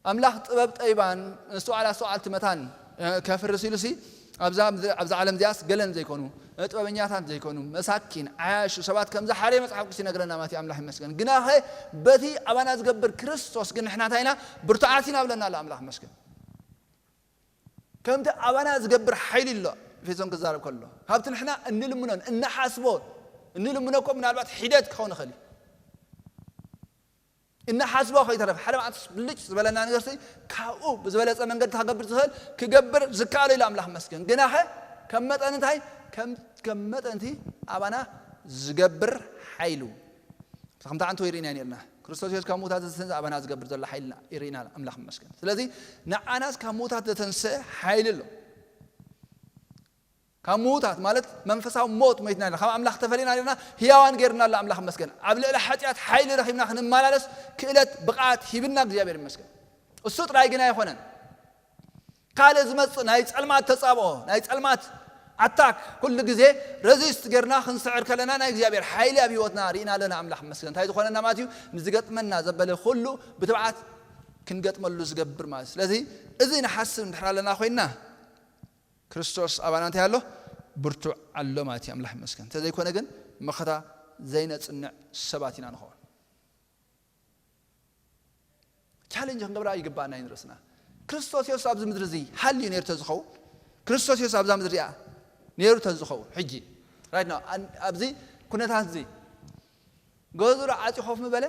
ኣምላኽ ጥበብ ጠቢባን ንስተውዓል ኣስተውዓልቲ መታን ከፍርስ ኢሉሲ ኣብዛ ኣብዛ ዓለም እዚኣስ ገለን ዘይኮኑ ጥበበኛታት ዘይኮኑ መሳኪን ዓያሹ ሰባት ከም ዝሓረየ መጽሓፍ ቅዱስ ይነግረና ማለት እዩ። ኣምላኽ ይመስገን። ግናኸ በቲ ኣባና ዝገብር ክርስቶስ ግን ንሕና እንታይ ኢና? ብርቱዓት ኢና ብለና ኣሎ። ኣምላኽ ይመስገን። ከምቲ ኣባና ዝገብር ሓይሊ ኣሎ። ኤፌሶን ክዛረብ ከሎ ካብቲ ንሕና እንልምኖን እንሓስቦ እንልምኖ እኮ ምናልባት ሒደት ክኸውን ይኽእል እዩ። እንሓስቦ ከይተረፈ ሓደ መዓልቲ ብልጭ ዝበለና ነገር ሲ ካብኡ ብዝበለፀ መንገዲ ክገብር ዝኽእል ክገብር ዝከኣሎ ኢሉ ኣምላኽ መስገን። ግናኸ ከም መጠን እንታይ ከም ከም መጠንቲ ኣባና ዝገብር ሓይሉ ከምታ ዓንተ ይርኢና ነርና። ክርስቶስ የሱስ ካብ ምውታት ዝተንስእ ኣባና ዝገብር ዘሎ ሓይልና ይርኢና ኣምላኽ መስገን። ስለዚ ንዓናስ ካብ ምውታት ዘተንስአ ሓይሊ ኣሎ። ካብ ምውታት ማለት መንፈሳዊ ሞት ሞይትና ኢና። ካብ ኣምላኽ ተፈሊና ነርና። ህያዋን ገይርና ኣሎ ኣምላኽ መስገን። ኣብ ልዕሊ ሓጢኣት ሓይሊ ረኺብና ክንመላለስ ክእለት ብቕዓት ሂብና እግዚኣብሔር ይመስገን። እሱ ጥራይ ግን ኣይኾነን። ካልእ ዝመጽእ ናይ ጸልማት ተጻብኦ ናይ ጸልማት ኣታክ ኩሉ ግዜ ረዚስት ጌርና ክንስዕር ከለና ናይ እግዚኣብሔር ሓይሊ ኣብ ህይወትና ርኢና ኣለና። ኣምላኽ መስገን እንታይ ዝኾነና ማለት እዩ። ንዝገጥመና ዘበለ ኩሉ ብትብዓት ክንገጥመሉ ዝገብር ማለት እዩ። ስለዚ እዚ ንሓስብ እንድሕር ኣለና ኮይንና ክርስቶስ ኣባና እንታይ ኣሎ? ብርቱዕ ኣሎ ማለት እዩ። ኣምላኽ ይመስገን። እንተዘይኮነ ግን መኸታ ዘይነጽንዕ ሰባት ኢና ንኸውን። ቻሌንጅ ክንገብራ ይግባኣና እዩ ንርእስና። ክርስቶስ የሱስ ኣብዚ ምድሪ እዚ ሃልዩ ነይሩ ተዝኸውን ክርስቶስ የሱስ ኣብዛ ምድሪ እያ ነይሩ ተዝኸውን ሕጂ right now ኣብዚ ኩነታት እዚ ገዝኡ ዓፂ ኮፍ ምበለ?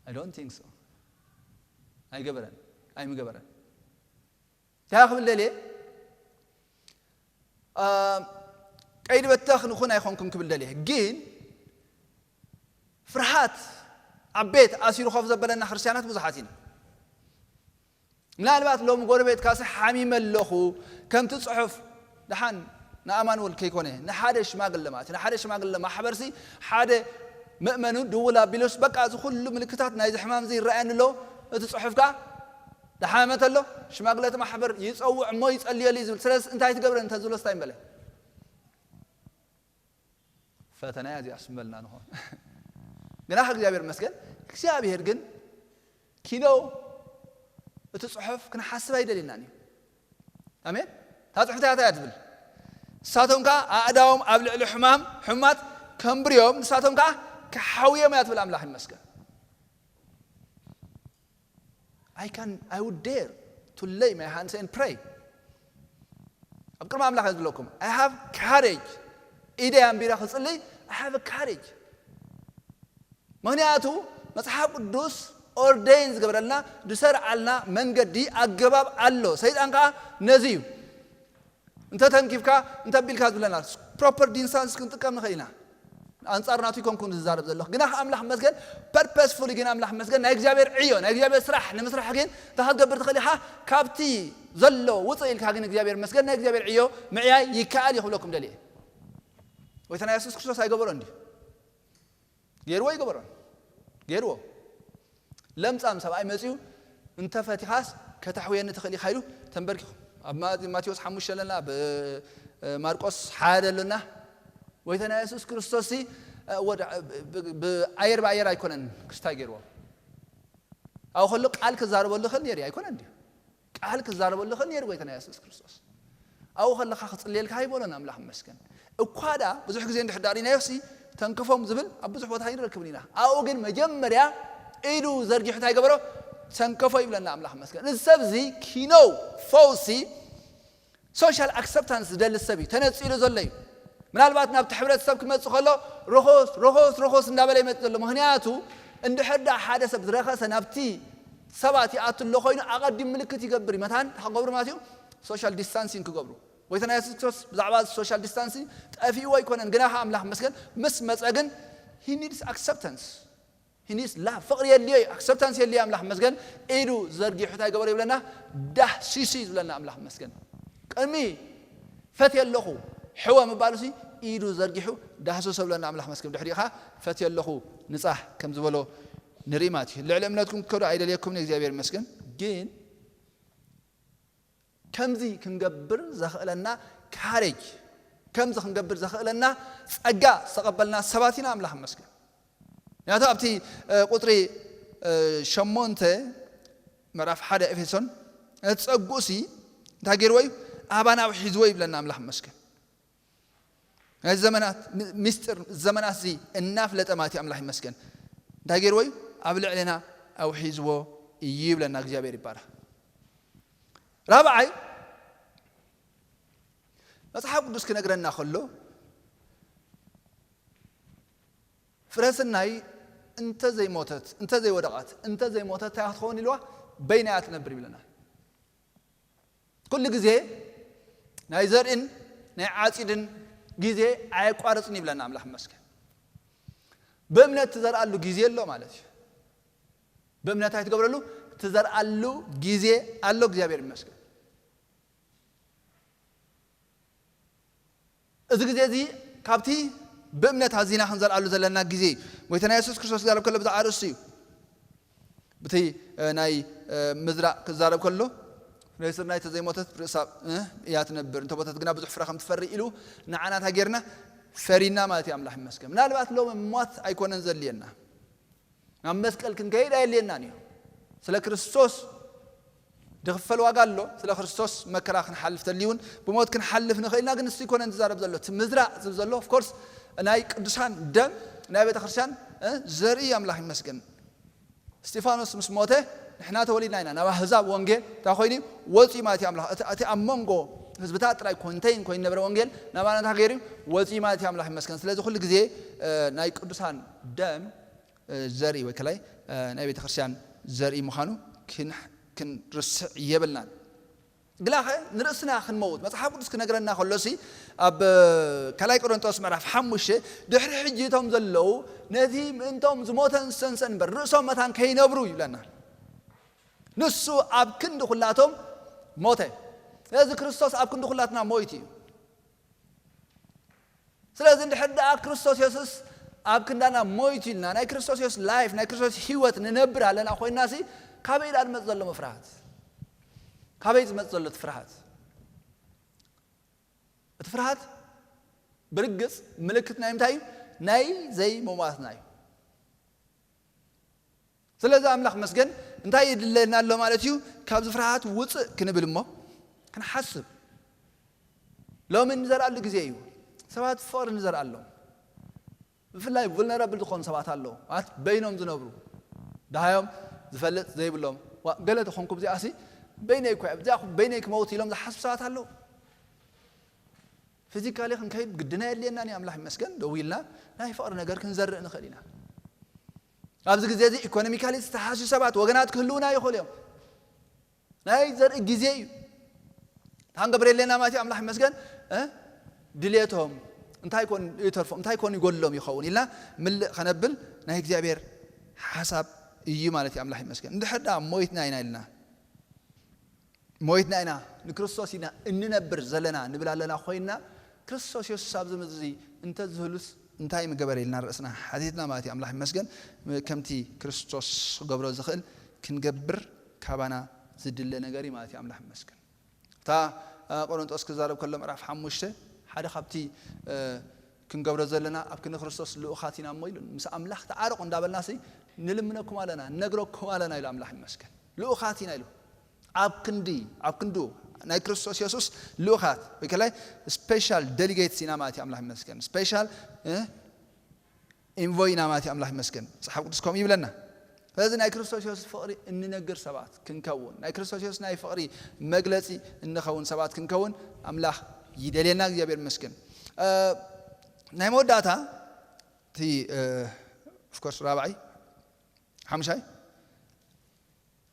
I don't think so። ኣይገበረን ኣይምገበረን። እንታይ ክብል ደልየ ቀይዲ በተኽ ንኹን ኣይኮንኩም ክብል ደልየ ግን ፍርሃት ኣብ ቤት ኣሲሩ ኮፍ ዘበለና ክርስትያናት ብዙሓት ኢና። ምናልባት ሎም ጎረቤትካሲ ሓሚመ ኣለኹ ከምቲ ጽሑፍ ደሓን ንኣማኑኤል ከይኮነ ንሓደ ሽማግለ ማለት ንሓደ ሽማግለ ማሕበርሲ ሓደ ምእመኑ ድውል ኣቢሉስ በቃ እዚ ኩሉ ምልክታት ናይዚ ሕማም እዚ ይረኣየኒ ኣሎ እቲ ጽሑፍ ከኣ ደሓመ ተሎ ሽማግለ እቲ ማሕበር ይጸውዕ እሞ ይጸልየሉ እዩ ዝብል። ስለዚ እንታይ ትገብረ እንተ ዝብሎ ስታይ በለ ፈተና እያ እዚኣ ስምበልና ንኾን ግና እግዚኣብሔር መስገን እግዚኣብሔር ግን ኪኖ እቲ ጽሑፍ ክንሓስብ ኣይደልናን እዩ። ኣሜን። እታ ጽሑፍ እንታይ እያ ትብል? ንሳቶም ከኣ ኣእዳዎም ኣብ ልዕሊ ሕማም ሕማት ከንብርዮም ንሳቶም ከኣ ክሓውዮም እያ ትብል። ኣምላኽ ይመስገን። I can, I would dare to lay my hands and pray. ኣብ ቅድሚ ኣምላኽ እየ ዝብለኩም። I have courage. ኢደይ ኣንቢረ ክጽልይ፣ I have a courage. ምኽንያቱ መጽሓፍ ቅዱስ ኦርደይን ዝገብረልና፣ ዝሰርዓልና መንገዲ ኣገባብ ኣሎ። ሰይጣን ከኣ ነዚ እዩ። እንተ ተንኪፍካ፣ እንተ ቢልካ ዝብለና፣ ፕሮፐር ዲስታንስ ክንጥቀም ንኽእል ኢና። ኣንጻር ናቱ ይኮንኩን ዝዛረብ ዘለኹ። ግና ኣምላኽ መስገን፣ ፐርፐስፉሊ ግን ኣምላኽ መስገን፣ ናይ እግዚኣብሔር ዕዮ፣ ናይ እግዚኣብሔር ስራሕ ንምስራሕ ግን እንታይ ክትገብር ትኽእል ኢኻ? ካብቲ ዘሎ ውፅእ ኢልካ ግን እግዚኣብሔር መስገን፣ ናይ እግዚኣብሔር ዕዮ ምዕያይ ይከኣል እዩ ክብለኩም ደልየ። ወይታ ናይ የሱስ ክርስቶስ ኣይገበሮን ድዩ? ገይርዎ ኣይገበሮን? ገይርዎ። ለምጻም ሰብኣይ መጺኡ፣ "እንተ ፈቲኻስ ከተሕውየኒ ትኽእል ኢኻ?" ኢሉ ተንበርኪኹ። ኣብ ማ-፣ ማቴዎስ ሓሙሽተ ኣለና፣ ብ-፣ ማርቆስ ሓደ ኣለና። ወይተ ናይ የሱስ ክርስቶስ ሲ፣ እ፣ ወደ-፣ ብ-፣ ብ-፣ ብኣየር ብኣየር ኣይኮነን ክስታይ ገይርዎ። ኣብኡ ከሎ ቃል ክዛረበሉ ይኽእል ነይሩ እዩ፣ ኣይኮነን ድዩ? ቃል ክዛረበሉ ይኽእል ነይሩ ጎይታና የሱስ ክርስቶስ። ኣብኡ ከለኻ ክጽልየልካ ኣይበሎን ኣምላኽ ይመስገን። እኳ ደኣ ብዙሕ ግዜ እንድሕር ደኣ ርኢናዮሲ ተንክፎም ዝብል ኣብ ብዙሕ ቦታ ኣይንረክብን ኢና። ኣብኡ ግን መጀመርያ ኢዱ ዘርጊሑ እንታይ ገበሮ? ተንከፎ ይብለና ኣምላኽ ይመስገን። እዚ ሰብ እዚ ኪኖው ፈውሲ ሶሻል ኣክሰፕታንስ ዝደሊ ሰብ እዩ ተነጺሉ ዘሎ እዩ። ምናልባት ናብቲ ሕብረተሰብ ክመጽእ ከሎ ርኹስ፣ ርኹስ፣ ርኹስ እንዳበለ ይመጽእ ዘሎ። ምኽንያቱ እንድሕር ደኣ ሓደ ሰብ ዝረኸሰ ናብቲ ሰባት ይኣቱ ኣሎ ኮይኑ ኣቐዲሙ ምልክት ይገብር እዩ። መታን እንታይ ክገብሩ ማለት እዩ? ሶሻል ዲስታንሲንግ ክገብሩ። ጎይታና የሱስ ክርስቶስ ብዛዕባ ሶሻል ዲስታንሲንግ ጠፊእዎ ኣይኮነን፣ ግና ኸዓ ኣምላኽ ይመስገን ምስ መጸ ግን he needs acceptance, he needs love፣ ፍቕሪ የድልዮ እዩ፣ ኣክሰፕታንስ የድልዮ ኣምላኽ ይመስገን። ኢዱ ዘርጊሑ እንታይ ገበረ ይብለና? ዳህሲሱ እዩ ዝብለና ኣምላኽ ይመስገን። ቅድሚ ፈትየ ኣለኹ ሕወ ምባሉሲ ኢዱ ዘርጊሑ ዳህሰሶ ብለና ኣምላኽ ይመስገን። ድሕሪኡ ኸዓ ፈትየ ኣለኹ ንጻሕ ከም ዝበሎ ንርኢ ማለት እዩ። ልዕሊ እምነትኩም ክትከዱ ኣይደልየኩምን፣ እግዚኣብሔር ይመስገን። ግን ከምዚ ክንገብር ዘኽእለና ካሬጅ፣ ከምዚ ክንገብር ዘኽእለና ጸጋ ዝተቐበልና ሰባት ኢና፣ ኣምላኽ ይመስገን። ምክንያቱ ኣብቲ፣ እ፣ ቁጽሪ፣ እ፣ ሸሞንተ ምዕራፍ ሓደ ኤፌሶን፣ እቲ ጸግኡሲ እንታይ ገይርዎ እዩ? ኣባና ኣውሒዝዎ ይብለና፣ ኣምላኽ ይመስገን። ናይ ዘመናት ሚ-፣ ሚስጥር ዘመናት እዚ እናፍለጠ ማለት እዩ፣ ኣምላኽ ይመስገን። እንታይ ገይርዎ እዩ? ኣብ ልዕሌና ኣውሒዝዎ እዩ ይብለና፣ እግዚኣብሔር ይባረኽ። ራብዓይ፣ መጽሓፍ ቅዱስ ክነግረና ከሎ፣ ፍረ ስርናይ እንተ ዘይሞተት፣ እንተ ዘይወደቐት፣ እንተ ዘይሞተት እንታይ ክትኸውን ኢልዋ? በይና እያ ትነብር ይብለና። ኩሉ ግዜ ናይ ዘርእን ናይ ዓጺድን ግዜ ኣየቋርጽን ይብለና ኣምላኽ ይመስገን። ብእምነት ትዘርኣሉ ግዜ ኣሎ ማለት እዩ። ብእምነት ኣይትገብረሉ፣ ትዘርኣሉ ግዜ ኣሎ። እግዚኣብሔር ይመስገን። እዚ ግዜ እዚ ካብቲ ብእምነት ኣዚና ክንዘርኣሉ ዘለና ግዜ እዩ። ጎይታና የሱስ ክርስቶስ ክዛረብ ከሎ ብዛዕባ ርእሱ እዩ። ብቲ፣ እ፣ ናይ፣ እ፣ ምዝራእ ክዛረብ ከሎ፣ ፍረ ስርናይ እንተ ዘይሞተት ርእሳ፣ እ፣ እያ ትነብር፣ እንተ ሞተት ግና ብዙሕ ፍረ ከም ትፈሪ ኢሉ ንዓና እንታይ ጌርና? ፈሪና ማለት እዩ። ኣምላኽ ይመስገን። ምናልባት ሎሚ ሞት ኣይኮነን ዘድልየና። ናብ መስቀል ክንከይድ ኣየድልየናን እዩ። ስለ ክርስቶስ ዝኽፈል ዋጋ ኣሎ። ስለ ክርስቶስ መከራ ክንሓልፍ ተልዩ እውን ብሞት ክንሓልፍ ንኽእል ኢና። ግን እሱ ኣይኮነን ዝዛረብ ዘሎ። እቲ ምዝራእ ዝብል ዘሎ፣ ኦፍ ኮርስ፣ ናይ ቅዱሳን ደም፣ ናይ ቤተ ክርስቲያን፣ እ፣ ዘርኢ ኣምላኽ ይመስገን። እስጢፋኖስ ምስ ሞተ ንሕና ተወሊድና ኢና። ናብ ኣህዛብ ወንጌል እንታይ ኮይኑ? ወፂኡ ማለት እዩ ኣምላኽ። እቲ፣ እቲ ኣብ መንጎ ህዝብታት ጥራይ ኮንተይን ኮይኑ ነበረ ወንጌል፣ ናባና እንታይ ገይሩ? ወፂኡ ማለት እዩ ኣምላኽ ይመስገን። ስለዚ ኩሉ ግዜ፣ እ፣ ናይ ቅዱሳን ደም፣ እ፣ ዘርኢ ወይ ከላይ፣ እ፣ ናይ ቤተ ክርስቲያን ዘርኢ ምዃኑ ክን-፣ ክንርስዕ የብልናን። ግናኸ ንርእስና ክንመውት መጽሓፍ ቅዱስ ክነግረና ከሎሲ ኣብ ካልኣይ ቆሮንቶስ ምዕራፍ ሓሙሽተ፣ "ድሕሪ ሕጂ እቶም ዘለዉ ነቲ ምእንቶም ዝሞተ ዝሰንሰን እምበር ርእሶም መታን ከይነብሩ" ይብለና። ንሱ ኣብ ክንዲ ኩላቶም ሞተ። ስለዚ ክርስቶስ ኣብ ክንዲ ኩላትና ሞይቱ እዩ። ስለዚ እንድሕር ደኣ ክርስቶስ የሱስ ኣብ ክንዳና ሞይቱ ኢልና ናይ ክርስቶስ የሱስ ላይፍ፣ ናይ ክርስቶስ ህይወት ንነብር ኣለና ኮይንናሲ፣ ካበይ ደኣ ዝመጽእ ዘሎ መፍርሃት? ካበይ ዝመጽእ ዘሎ እቲ ፍርሃት? እቲ ፍርሃት ብርግጽ ምልክት ናይ ምንታይ እዩ? ናይ ዘይምሟትና እዩ። ስለዚ ኣምላኽ መስገን እንታይ ይድለየና ኣሎ ማለት እዩ? ካብዚ ፍርሃት ውጽእ ክንብል እሞ ክንሓስብ። ሎሚ ንዘርኣሉ ግዜ እዩ። ሰባት ፍቕሪ ንዘርኣሎም። ብፍላይ ቡልነራብል ዝኾኑ ሰባት ኣለዉ። ማለት በይኖም ዝነብሩ። ደሃዮም ዝፈልጥ ዘይብሎም። ዋ፣ ገለ ተኾንኩ ብዚኣሲ በይነይ እኮ እያ፣ ብዚኣ በይነይ ክመውት ኢሎም ዝሓስቡ ሰባት ኣለዉ። ፊዚካሊ ክንከይድ ግድና የድልየና ኒ ኣምላኽ ይመስገን፣ ደው ኢልና ናይ ፍቕሪ ነገር ክንዘርእ ንኽእል ኢና። ኣብዚ ግዜ እዚ ኢኮኖሚካሊ ዝተሓስዩ ሰባት ወገናት ክህልውና ይኽእሉ እዮም። ናይ ዘርኢ ግዜ እዩ። ታን ገበረ የለና ማለት እዩ። ኣምላኽ ይመስገን፣ እ? ድልየቶም እንታይ ኮን ይተርፎም፣ እንታይ ኮን ይጎድሎም ይኸውን ኢልና ምልእ ከነብል ናይ እግዚኣብሔር ሓሳብ እዩ ማለት እዩ። ኣምላኽ ይመስገን። እንድሕር ደኣ ሞይትና ኢና ኢልና፣ ሞይትና ኢና፣ ንክርስቶስ ኢና እንነብር ዘለና ንብል ኣለና ኮይንና፣ ክርስቶስ የሱስ ኣብዚ ምድሪ እዚ እንተዝህሉስ እንታይ ምገበረ ኢልና ርእስና ሓቲትና ማለት እዩ። ኣምላኽ ይመስገን። ከምቲ ክርስቶስ ክገብሮ ዝኽእል ክንገብር ካባና ዝድለ ነገር እዩ ማለት እዩ። ኣምላኽ ይመስገን። እታ፣ እ፣ ቆሮንጦስ ክዛረብ ከሎ ምዕራፍ ሓሙሽተ፣ ሓደ ካብቲ፣ እ፣ ክንገብሮ ዘለና ኣብ ክንዲ ክርስቶስ ልኡኻት ኢና እሞ ኢሉ፣ ምስ ኣምላኽ ተዓረቑ እንዳበልናሲ ንልምነኩም ኣለና፣ ንነግረኩም ኣለና ኢሉ። ኣምላኽ ይመስገን። ልኡኻት ኢና ኢሉ። ኣብ ክንዲ፣ ኣብ ክንዱ ናይ ክርስቶስ የሱስ ልኡኻት ወይ ከላይ ስፔሻል ዴሊጌትስ ኢና ማለት እዩ። ኣምላኽ ይመስገን። ስፔሻል፣ እ፣ ኢንቮይ ኢና ማለት እዩ። ኣምላኽ ይመስገን። መጽሓፍ ቅዱስ ከምኡ ይብለና። ስለዚ ናይ ክርስቶስ የሱስ ፍቕሪ እንነግር ሰባት ክንከውን፣ ናይ ክርስቶስ የሱስ ናይ ፍቕሪ መግለጺ እንኸውን ሰባት ክንከውን ኣምላኽ ይደልየና። እግዚኣብሔር ይመስገን። እ፣ ናይ መወዳእታ እቲ፣ እ፣ ኦፍኮርስ ራብዓይ፣ ሓሙሻይ፣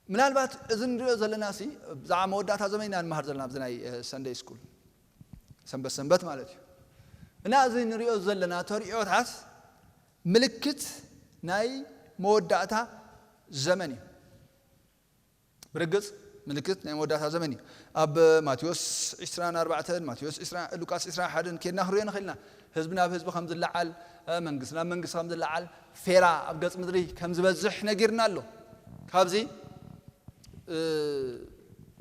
ምናልባት እዚ ንሪኦ ዘለና ሲ ብዛዕባ መወዳእታ ዘመን ኢና ንመሃር ዘለና ኣብዚ ናይ፣ እ፣ ሰንደይ ስኩል፣ ሰንበት ሰንበት ማለት እዩ። እና እዚ ንሪኦ ዘለና ተሪኦታት ምልክት ናይ መወዳእታ ዘመን እዩ። ብርግጽ ምልክት ናይ መወዳእታ ዘመን እዩ። ኣብ ማቴዎስ ዕስራን ኣርባዕተን፣ ማቴዎስ ዕስራ፣ ሉቃስ ዕስራን ሓደን ኬድና ክንሪኦ ንኽእል ኢና። ህዝቢ ናብ ህዝቢ ከም ዝለዓል፣ እ፣ መንግስቲ ናብ መንግስቲ ከም ዝለዓል፣ ፌራ ኣብ ገጽ ምድሪ ከም ዝበዝሕ ነጊርና ኣሎ። ካብዚ፣ እ፣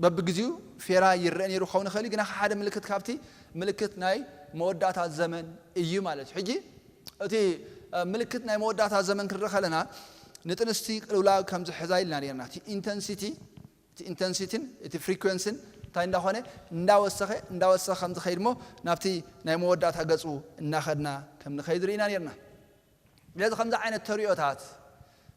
በብግዜኡ ፌራ ይረአ ነይሩ ክኸውን ይኽእል እዩ፣ ግና ሓደ ምልክት ካብቲ ምልክት ናይ መወዳእታ ዘመን እዩ ማለት እዩ። ሕጂ እቲ፣ እ፣ ምልክት ናይ መወዳእታ ዘመን ክንርኢ ከለና፣ ንጥንስቲ ቅልውላው ከም ዝሕዛ ኢልና ነርና። እቲ ኢንተንሲቲ፣ እቲ ኢንተንሲቲን እቲ ፍሪኩዌንሲን እንታይ እንዳኾነ፣ እንዳወሰኸ፣ እንዳወሰኸ ከም ዝኸይድ እሞ፣ ናብቲ ናይ መወዳእታ ገጹ እናኸድና ከም ንኸይድ ርኢና ነርና። ስለዚ ከምዚ ዓይነት ተሪኦታት፣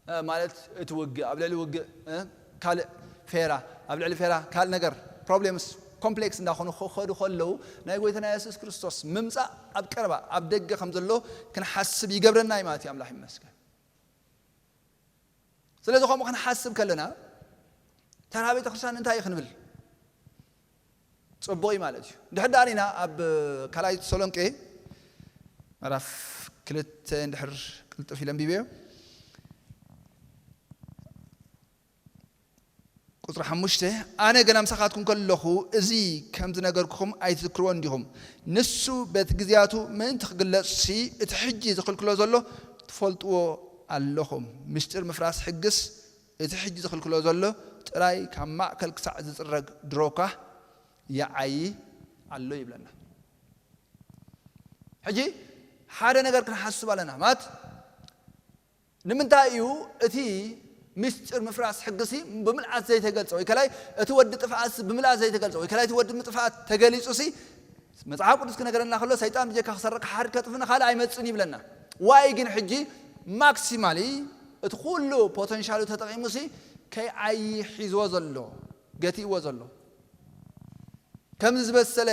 እ፣ ማለት እቲ ውግእ፣ ኣብ ልዕሊ ውግእ፣ እ፣ ካልእ ፌራ፣ ኣብ ልዕሊ ፌራ ካልእ ነገር፣ ፕሮብሌምስ ኮምፕሌክስ እንዳኾኑ ክኸዱ ከለዉ፣ ናይ ጎይታና የሱስ ክርስቶስ ምምጻእ ኣብ ቀረባ፣ ኣብ ደገ ከም ዘሎ ክንሓስብ ይገብረና እዩ ማለት እዩ። ኣምላኽ ይመስገን። ስለዚ ከምኡ ክንሓስብ ከለና፣ ተራ ቤተ ክርስቲያን እንታይ እዩ ክንብል? ጽቡቕ እዩ ማለት እዩ። እንድሕር ደኣ ርኢና ኣብ ካልኣይ ተሰሎንቄ ምዕራፍ ክልተ እንድሕር ቅልጥፍ ኢለ ኣንቢበዮ። ቁጽሪ ሓሙሽተ፣ ኣነ ገና ምሳኻትኩም ከለኹ እዚ ከም ዝነገርኩኹም ኣይትዝክርዎን ዲኹም? ንሱ በቲ ግዜያቱ ምእንቲ ክግለጽሲ እቲ ሕጂ ዝኽልክሎ ዘሎ ትፈልጥዎ ኣለኹም። ምስጢር ምፍራስ ሕግስ እቲ ሕጂ ዝኽልክሎ ዘሎ ጥራይ ካብ ማእከል ክሳዕ ዝጽረግ ድሮ እኳ ይዓዪ ኣሎ ይብለና። ሕጂ ሓደ ነገር ክንሓስብ ኣለና። ማለት ንምንታይ እዩ እቲ ምስጢር ምፍራስ ሕግሲ ብምልኣት ዘይተገልጸ? ወይ ከላይ እቲ ወዲ ጥፍኣትሲ ብምልኣት ዘይተገልጸ? ወይ ከላይ እቲ ወዲ ምጥፋኣት ተገሊጹሲ መጽሓፍ ቅዱስ ክነገረና ከሎ ሰይጣን ብጀካ ክሰርቕ ሓደ ከጥፍእ ንኻልእ ኣይመጽእን ይብለና። ዋይ ግን ሕጂ ማክሲማሊ እቲ ኩሉ ፖተንሻሉ ተጠቒሙሲ ከይዓዪ ሒዝዎ ዘሎ፣ ገቲእዎ ዘሎ። ከምዚ ዝበሰለ፣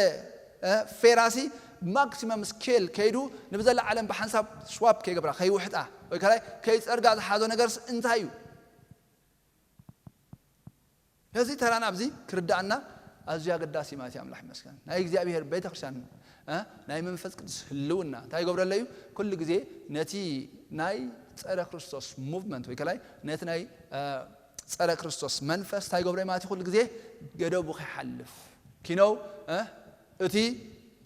እ፣ ፌራሲ ማክሲመም ስኬል ከይዱ ንብዘላ ዓለም ብሓንሳብ ስዋፕ ከይገብራ፣ ከይውሕጣ፣ ወይ ካልኣይ ከይጸርጋ ዝሓዞ ነገርስ እንታይ እዩ? ነዚ ተራና ኣብዚ ክርዳእና ኣዝዩ ኣገዳሲ ማለት እዩ። ኣምላኽ ይመስገን። ናይ እግዚኣብሔር ቤተክርስትያን፣ እ፣ ናይ መንፈስ ቅዱስ ህልውና እንታይ ይገብረለ እዩ? ኩሉ ግዜ ነቲ ናይ ጸረ ክርስቶስ ሙቭመንት ወይ ካልኣይ ነቲ ናይ፣ እ፣ ጸረ ክርስቶስ መንፈስ እንታይ ይገብሮ ማለት እዩ? ኩሉ ግዜ ገደቡ ከይሓልፍ ኪነው፣ እ፣ እቲ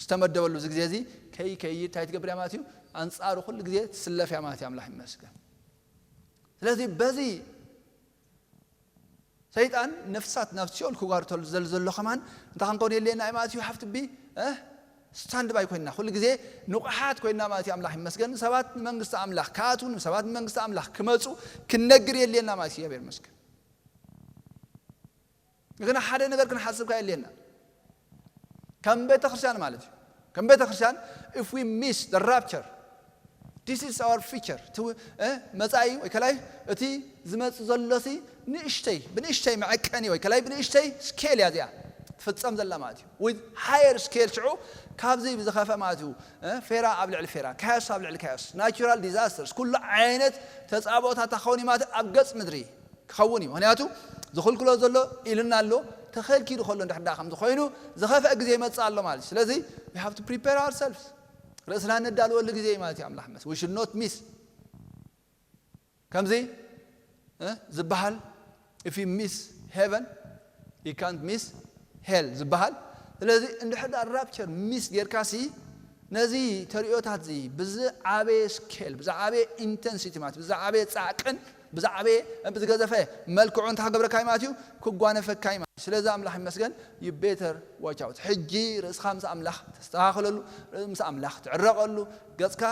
ዝተመደበሉ እዚ ግዜ እዚ ከይከይድ እንታይ ትገብር እያ ማለት እዩ? ኣንጻሩ ኩሉ ግዜ ትስለፍ እያ ማለት እዩ። ኣምላኽ ይመስገን። ስለዚ በዚ ሰይጣን ነፍሳት ናብ ሲኦል ክጓርተሉ ዘል ዘሎ ከማን እንታይ ክንከውን የድልየና እዩ ማለት እዩ? ሃፍትቢ፣ እ፣ ስታንድ ባይ ኮይንና፣ ኩሉ ግዜ ንቑሓት ኮይንና ማለት እዩ። ኣምላኽ ይመስገን። ሰባት ንመንግስቲ ኣምላኽ ክኣትዉ፣ ሰባት ንመንግስቲ ኣምላኽ ክመጹ ክንነግር የድልየና ማለት እዩ። እግዚኣብሔር ይመስገን። ግን ሓደ ነገር ክንሓስብ ከኣ የድልየና። ከም ቤተ ክርስቲያን ማለት እዩ። ከም ቤተ ክርስቲያን፣ if we miss the rapture፣ This is our future. እቲ እ፣ መጻኢ ወይ ከላይ እቲ ዝመጽእ ዘሎሲ ንእሽተይ ብንእሽተይ መዐቀኒ ወይ ከላይ ብንእሽተይ ስኬል እያ እዚኣ ትፍጸም ዘላ ማለት እዩ። With higher scale ሽዑ ካብዚ ብዝኸፈ ማለት እዩ። እ፣ ፌራ ኣብ ልዕሊ ፌራ፣ ካዮስ ኣብ ልዕሊ ካዮስ፣ ናቹራል ዲዛስተርስ፣ ኩሉ ዓይነት ተጻብኦታት ክኸውን እዩ ማለት ኣብ ገጽ ምድሪ ክኸውን እዩ። ምክንያቱ ዝኽልክሎ ዘሎ ኢልና ኣሎ። ተኸልኪሉ ከሎ እንድሕር ደኣ ከምዚ ኮይኑ ዝኸፍአ ግዜ ይመጽእ ኣሎ ማለት እዩ። ስለዚ we have to prepare ourselves፣ ርእስና ነዳልወሉ ግዜ እዩ ማለት እዩ። ኣምላኽ መስ we should not miss ከምዚ እ፣ ዝበሃል if you miss heaven you can't miss hell ዝበሃል። ስለዚ እንድሕር ደኣ ራፕቸር ሚስ ጌርካሲ ነዚ ተርእዮታት እዚ ብዝዓበየ ስኬል፣ ብዝዓበየ ኢንተንሲቲ ማለት ብዝዓበየ ጻዕቅን ብዝዓበየ ብዝገዘፈ መልክዑ እንታይ ክገብረካ እዩ ማለት እዩ? ክጓነፈካ እዩ ማለት እዩ። ስለዚ ኣምላኽ ይመስገን፣ you better watch out። ሕጂ ርእስኻ ምስ ኣምላኽ ተስተኻኽለሉ፣ ምስ ኣምላኽ ትዕረቐሉ፣ ገጽካ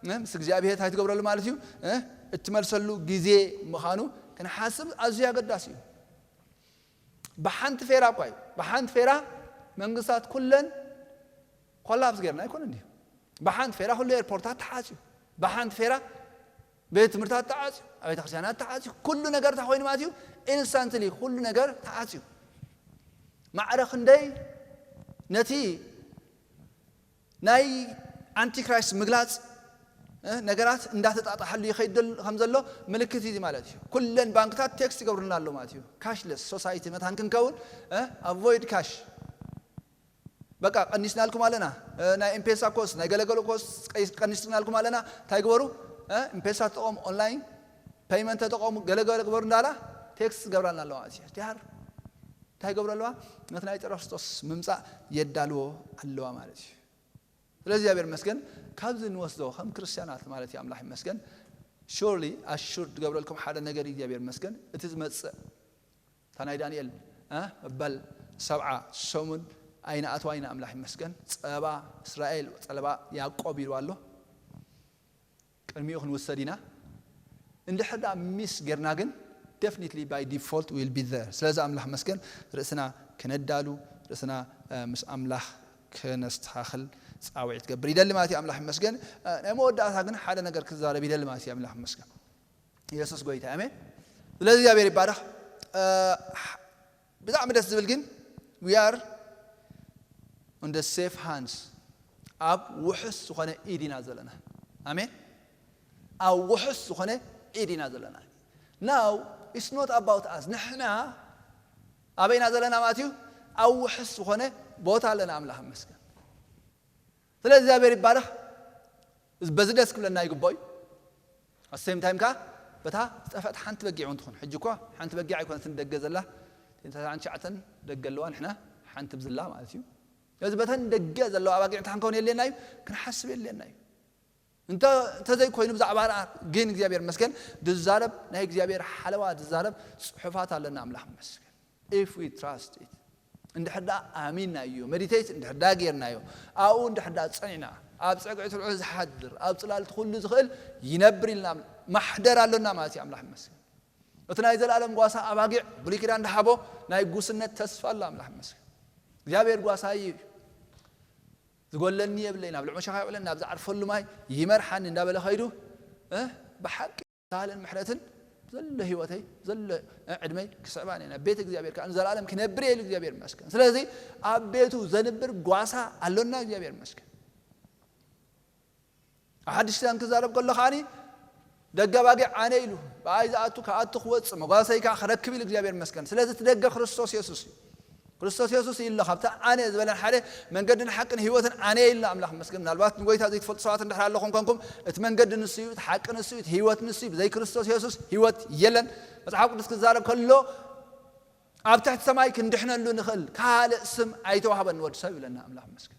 እ፣ ምስ እግዚኣብሔር እንታይ ትገብረሉ ማለት እዩ እ፣ እትመልሰሉ ግዜ ምዃኑ ክንሓስብ ኣዝዩ ኣገዳሲ እዩ። ብሓንቲ ፌራ እኳ እዩ፣ ብሓንቲ ፌራ መንግስታት ኩለን ኮላፕስ ጌርና ኣይኮነን ድዩ? ብሓንቲ ፌራ ኩሉ ኤርፖርታት ተዓፅዩ፣ ብሓንቲ ፌራ ቤት ትምህርታት ተዓፅዩ፣ ኣብ ቤተክርስትያናት ተዓፅዩ፣ ኩሉ ነገር እንታይ ኮይኑ ማለት እዩ? ኢንስታንትሊ ኩሉ ነገር ተዓፅዩ። ማዕረ ክንደይ ነቲ ናይ ኣንቲክራይስት ምግላፅ እ፣ ነገራት እንዳተጣጣሐሉ ይኸይድ ከም ዘሎ ምልክት እዩ ማለት እዩ። ኩለን ባንክታት ቴክስት ይገብሩና ኣሎ ማለት እዩ። ካሽለስ ሶሳይቲ መታን ክንከውን እ፣ ኣቮይድ ካሽ። በቃ ቀኒስናልኩም ኣለና እ፣ ናይ ኤምፔሳ ኮስ ናይ ገለገሎ ኮስ ቀይ- ቀኒስናልኩም ኣለና። እንታይ ግበሩ እ፣ ኤምፔሳ ተጠቐሙ፣ ኦንላይን ፔይመንት ተጠቐሙ፣ ገለገለ ግበሩ እንዳላ ቴክስት ገብራልና ኣለዋ ማለት እዩ። ዲያር እንታይ ገብሩ ኣለዋ? ነቲ ናይ ክርስቶስ ምምፃእ የዳልዎ ኣለዋ ማለት እዩ። ስለዚ እግዚኣብሔር ይመስገን። ካብዚ ንወስዶ ከም ክርስቲያናት ማለት እዩ። ኣምላኽ ይመስገን። ሹርሊ ኣሹርድ ገብረልኩም ሓደ ነገር እዩ። እግዚኣብሔር ይመስገን። እቲ ዝመጽእ እታ ናይ ዳንኤል እ፣ መበል ሰብዓ ሰሙን ኣይንኣትዋ ኢና። ኣምላኽ ይመስገን። ጸባ እስራኤል፣ ጸባ ያዕቆብ ኢሉ ኣሎ። ቅድሚኡ ክንውሰድ ኢና። እንድሕር ደኣ ሚስ ጌርና ግን definitely by default will be there። ስለዚ ኣምላኽ መስገን ርእስና ክነዳሉ፣ ርእስና እ፣ ምስ ኣምላኽ ክነስተኻኽል ጻውዒት ገብር ይደሊ ማለት እዩ። ኣምላኽ ይመስገን። እ፣ ናይ መወዳእታ ግን ሓደ ነገር ክዛረብ ይደሊ ማለት እዩ። ኣምላኽ ይመስገን። ኢየሱስ ጎይታ፣ ኣሜን። ስለዚ እግዚኣብሔር ይባረኽ። እ፣ ብጣዕሚ ደስ ዝብል ግን we are on the safe hands፣ ኣብ ውሑስ ዝኾነ ኢድ ኢና ዘለና። ኣሜን። ኣብ ውሑስ ዝኾነ ኢድ ኢና ዘለና። Now it's not about us። ንሕና ኣበይና ዘለና ማለት እዩ? ኣብ ውሑስ ዝኾነ ቦታ ኣለና። ኣምላኽ ይመስገን። ስለዚ እግዚኣብሔር ይባረኽ። በዚ ደስ ክብለና ይግባእ እዩ። ኣብ ሴም ታይም ከ በታ ዝጠፈት ሓንቲ በጊዕ እውን ትኹን። ሕጂ እኳ ሓንቲ በጊዕ ኣይኮነትን ደገ ዘላ፣ ተሳን ሸዓተን ደገ ኣለዋ፣ ንሕና ሓንቲ ብዝላ ማለት እዩ። ስለዚ በተን ደገ ዘለዋ ኣባጊዕ እንታይ ክንከውን የድልየና እዩ? ክንሓስብ የድልየና እዩ። እንተ እንተዘይኮይኑ ብዛዕባ ርኣ ግን እግዚኣብሔር መስገን ዝዛረብ ናይ እግዚኣብሔር ሓለዋ ዝዛረብ ጽሑፋት ኣለና። ኣምላኽ መስገን። If we trust it፣ እንድሕር ደኣ ኣሚናዮ፣ ሜዲቴት እንድሕር ደኣ ጌርናዮ፣ ኣብኡ እንድሕር ደኣ ጸኒዕና፣ ኣብ ጸግዒ ትልዑ ዝሓድር፣ ኣብ ጽላልቲ ኩሉ ዝኽእል ይነብር ኢልና ማሕደር ኣሎና ማለት እዩ። ኣምላኽ ይመስገን። እቲ ናይ ዘለኣለም ጓሳ ኣባጊዕ ብሉይ ኪዳን ዝሃቦ ናይ ጉስነት ተስፋ ኣሎ። ኣምላኽ ይመስገን። እግዚኣብሔር ጓሳይ እዩ፣ ዝጎለኒ የብለይ፣ ናብ ልዑል መሸኻ ይውዕለኒ፣ ናብ ዝዓርፈሉ ማይ ይመርሓኒ እንዳበለ ኸይዱ እ፣ ብሓቂ ሳልን ምሕረትን ዘሎ ህይወተይ ዘሎ ዕድመይ ክስዕባ እየ፣ ናብ ቤት እግዚኣብሔር ከዓ ንዘለኣለም ክነብር እየ ኢሉ እግዚኣብሔር ይመስገን። ስለዚ ኣብ ቤቱ ዘንብር ጓሳ ኣሎና። እግዚኣብሔር ይመስገን። ኣብ ሓድሽ ኪዳን ክዛረብ ከሎ ከዓኒ ደገ ኣባጊዕ ኣነ ኢሉ፣ ብኣይ ዝኣቱ ክኣቱ ክወፅእ መጓሰይ ከዓ ክረክብ ኢሉ እግዚኣብሔር ይመስገን። ስለዚ እቲ ደገ ክርስቶስ የሱስ እዩ። ክርስቶስ የሱስ እዩ ኣሎ። ካብቲ ኣነ ዝበለን ሓደ መንገድን ሓቅን ህይወትን ኣነ እዩ ኣሎ። ኣምላኽ ይመስገን። ምናልባት ንጎይታ ዘይትፈልጡ ሰባት እንድሕር ኣለኹም ኮንኩም፣ እቲ መንገዲ ንሱ እዩ፣ እቲ ሓቂ ንሱ እዩ፣ እቲ ህይወት ንሱ እዩ። ብዘይ ክርስቶስ የሱስ ህይወት የለን። መጽሓፍ ቅዱስ ክዛረብ ከሎ ኣብ ትሕቲ ሰማይ ክንድሕነሉ ንኽእል ካልእ ስም ኣይተዋህበን ንወዲ ሰብ ይብለና። ኣምላኽ ይመስገን።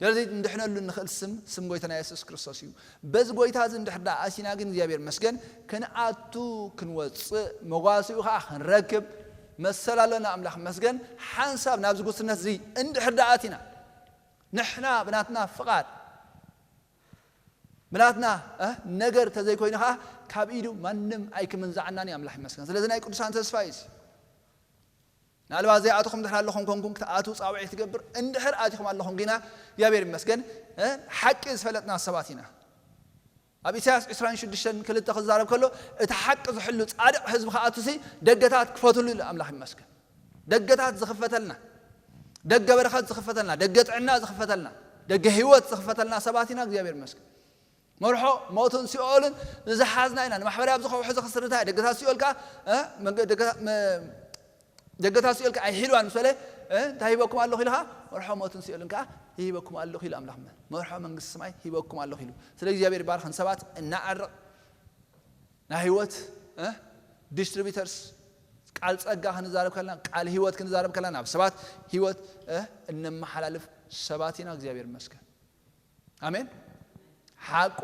ስለዚ እንድሕነሉ እንኽእል ስም፣ ስም ጎይታና የሱስ ክርስቶስ እዩ። በዚ ጎይታ እዚ እንድሕር ደኣ ኣሲና ግን እግዚኣብሔር መስገን ክንኣቱ ክንወፅእ መጓስኡ ከዓ ክንረክብ መሰል ኣሎና። ኣምላኽ መስገን። ሓንሳብ ናብዚ ጉስነት እዚ እንድሕር ደኣ ኣቲና ንሕና ብናትና ፍቓድ ብናትና እ፣ ነገር ተዘይኮይኑ ከዓ ካብ ኢዱ ማንም ኣይክምንዛዓናን እዩ። ኣምላኽ ይመስገን። ስለዚ ናይ ቅዱሳን ተስፋ እዩ እዚ። ናልባት ዘይኣትኹም ድሕር ኣለኹም ኮንኩም ክትኣትዉ ጻውዒት ትገብር እንድሕር ኣቲኹም ኣለኹም ግና እግዚኣብሔር ይመስገን እ፣ ሓቂ ዝፈለጥና ሰባት ኢና። ኣብ ኢሳያስ ዕስራን ሽዱሽተን ክልተ ክዛረብ ከሎ፣ እቲ ሓቂ ዝሕሉ ጻድቕ ህዝቢ ክኣቱሲ ደገታት ክፈትሉ ኢሉ። ኣምላኽ ይመስገን። ደገታት ዝኽፈተልና፣ ደገ በረኸት ዝኽፈተልና፣ ደገ ጥዕና ዝኽፈተልና፣ ደገ ህይወት ዝኽፈተልና ሰባት ኢና። እግዚኣብሔር ይመስገን። መርሖ ሞትን ሲኦልን ዝሓዝና ኢና። ንማሕበራዊ ኣብዚ ከውሒ ዝኽስር እንታይ? ደገታት ሲኦል ከኣ፣ እ፣ መንገ-፣ ደገታት መ-፣ ደገታት ሲኦል ከኣ ኣይሂልዋን ምስ በለ፣ እ፣ እንታይ ሂበኩም ኣለኹ ኢሉ ከኣ፣ መርሖ ሞትን ሲኦልን ከኣ ሂበኩም ኣለኹ ኢሉ ኣምላኽ። መ-፣ መርሖ መንግስቲ ሰማይ ሂበኩም ኣለኹ ኢሉ። ስለ እግዚኣብሔር ይባርኽ። ንሰባት እናዓርቕ ናይ ህይወት፣ እ፣ ዲስትሪቢተርስ፣ ቃል ጸጋ ክንዛረብ ከለና፣ ቃል ህይወት ክንዛረብ ከለና፣ ናብ ሰባት ህይወት፣ እ፣ እነመሓላልፍ ሰባት ኢና። እግዚኣብሔር ይመስገን። ኣሜን። ሓቁ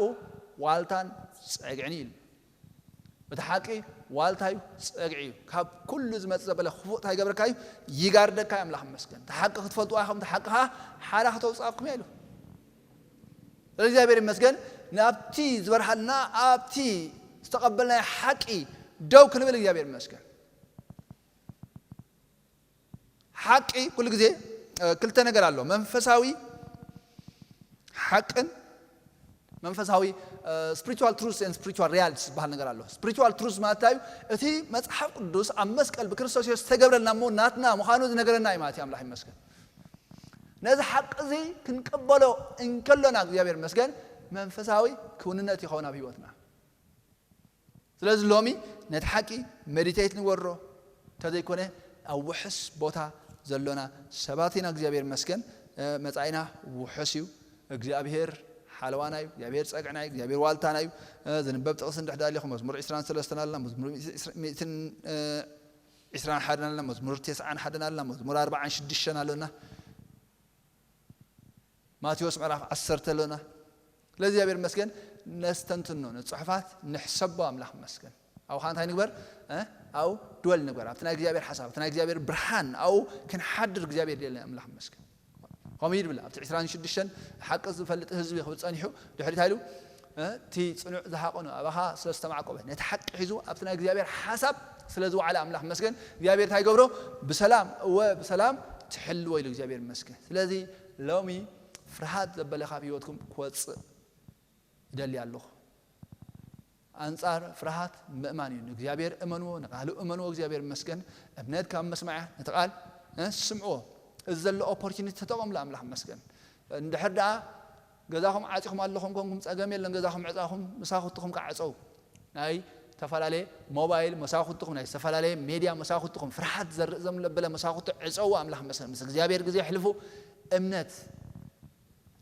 ዋልታን ጸግዕን እዩ። እቲ ሓቂ ዋልታ እዩ፣ ጸግዒ እዩ። ካብ ኩሉ ዝመጽእ ዘበለ ክፉእ እንታይ ይገብረካ እዩ? ይጋርደካ እዩ። ኣምላኽ ይመስገን። እቲ ሓቂ ክትፈልጡ ኢኹም፣ እቲ ሓቂ ኸዓ ሓራ ክተውጽኣኩም እያ ኢሉ። ስለዚ እግዚኣብሔር ይመስገን፣ ናብቲ ዝበርሃልና፣ ኣብቲ ዝተቐበልናዮ ሓቂ ደው ክንብል እግዚኣብሔር ይመስገን። ሓቂ ኩሉ ግዜ፣ እ፣ ክልተ ነገር ኣሎ። መንፈሳዊ ሓቅን መንፈሳዊ፣ እ፣ spiritual truth and spiritual realities ዝበሃል ነገር ኣሎ። Spiritual truth ማለት እዩ፣ እቲ መጽሓፍ ቅዱስ ኣብ መስቀል ብክርስቶስ የሱስ ዝተገብረልና እሞ ናትና ምዃኑ ዝነገረና እዩ ማለት እዩ። ኣምላኽ ይመስገን። ነዚ ሓቂ እዚ ክንቅበሎ እንከሎና እግዚኣብሔር ይመስገን መንፈሳዊ ክውንነት ይኸውን ኣብ ህይወትና። ስለዚ ሎሚ ነቲ ሓቂ ሜዲቴት ንወሮ፣ እንተዘይኮነ ኣብ ውሕስ ቦታ ዘሎና ሰባት ኢና። እግዚኣብሔር ይመስገን፣ እ፣ መጻኢና ውሑስ እዩ። እግዚኣብሔር ሓለዋና እዩ፣ እግዚኣብሔር ጸግዕና እዩ፣ እግዚኣብሔር ዋልታና እዩ። እ፣ ዝንበብ ጥቕሲ እንድሕር ደኣ ኣለኹም፣ መዝሙር ዕስራን ሰለስተን ኣለና፣ መዝሙር ሚእትን፣ እ፣ ዕስራን ሓደን ኣለና፣ መዝሙር ተስዓን ሓደን ኣለና፣ መዝሙር ኣርባዓን ሽዱሽተን ኣለና። ማቴዎስ ምዕራፍ ዓሰርተ ኣሎና። ስለዚ እግዚኣብሔር ይመስገን፣ ነስተንትኖ፣ ነቲ ጽሑፋት ንሕሰቦ። ኣምላኽ ይመስገን። ኣብኡ ኸዓ እንታይ ንግበር? እ? ኣብኡ ድወል ንግበር። ኣብቲ ናይ እግዚኣብሔር ሓሳብ፣ ኣብቲ ናይ እግዚኣብሔር ብርሃን፣ ኣብኡ ክንሓድር እግዚኣብሔር ደልየና። ኣምላኽ ይመስገን። ከምኡ እዩ ድብል። ኣብቲ ዕስራን ሽዱሽተን ሓቂ ዝፈልጥ ህዝቢ ክብል ጸኒሑ፣ ድሕሪ እንታይ ኢሉ? እ? እቲ ጽኑዕ ዝሃቐኑ ኣባኻ ስለ ዝተማዕቆበ፣ ነቲ ሓቂ ሒዙ ኣብቲ ናይ እግዚኣብሔር ሓሳብ ስለ ዝወዓለ ኣምላኽ ይመስገን። እግዚኣብሔር እንታይ ይገብሮ? ብሰላም፣ እወ፣ ብሰላም ትሕልዎ ኢሉ እግዚኣብሔር ይመስገን። ስለዚ ሎሚ ፍርሃት ዘበለ ካብ ህይወትኩም ክወጽእ እደሊ ኣለኹ። ኣንጻር ፍርሃት ምእማን እዩ። ንእግዚኣብሔር እመንዎ፣ ንቃሉ እመንዎ። እግዚኣብሔር ይመስገን። እምነት ካብ መስማዕ እያ። ነቲ ቃል፣ እ፣ ስምዕዎ። እዚ ዘሎ ኦፖርቹኒቲ ተጠቐምሉ። ኣምላኽ ይመስገን። እንድሕር ደኣ ገዛኹም ዓጺኹም ኣለኹም ኮንኩም ጸገም የለን። ገዛኹም ዕጻኹም፣ መሳኹትኹም ከዓጸው። ናይ ዝተፈላለየ ሞባይል መሳኹትኹም፣ ናይ ዝተፈላለየ ሜድያ መሳኹትኹም፣ ፍርሃት ዘርኢ ዘምለበለ መሳኹቲ ዕጸው። ኣምላኽ ይመስገን። ምስ እግዚኣብሔር ግዜ ኣሕልፉ። እምነት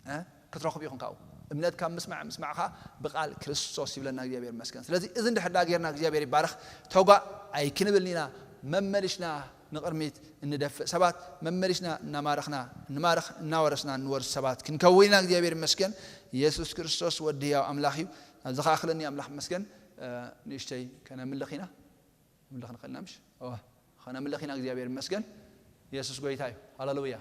እ? ክትረኽቡ ኢኹም ካብኡ። እምነት ካብ ምስማዕ፣ ምስማዕ ኸዓ ብቃል ክርስቶስ ይብለና እግዚኣብሔር ይመስገን። ስለዚ እዚ እንድሕር ደኣ ጌርና እግዚኣብሔር ይባረኽ። ተጓእ ኣይክንብልን ኢና፣ መመሊሽና ንቕድሚት እንደፍእ ሰባት፣ መመሊሽና እናማረኽና፣ እንማርኽ፣ እናወረስና እንወርስ ሰባት ክንከውን ኢና። እግዚኣብሔር ይመስገን። የሱስ ክርስቶስ ወዲ ህያው ኣምላኽ እዩ። ኣብዚ ኸዓ ክለኒ ኣምላኽ ይመስገን። እ፣ ንእሽተይ ከነምልኽ ኢና። ምልኽ ንኽእል ኢና ምሽ? እወ፣ ኸነምልኽ ኢና። እግዚኣብሔር ይመስገን። የሱስ ጎይታ እዩ። ሃሌሉያ።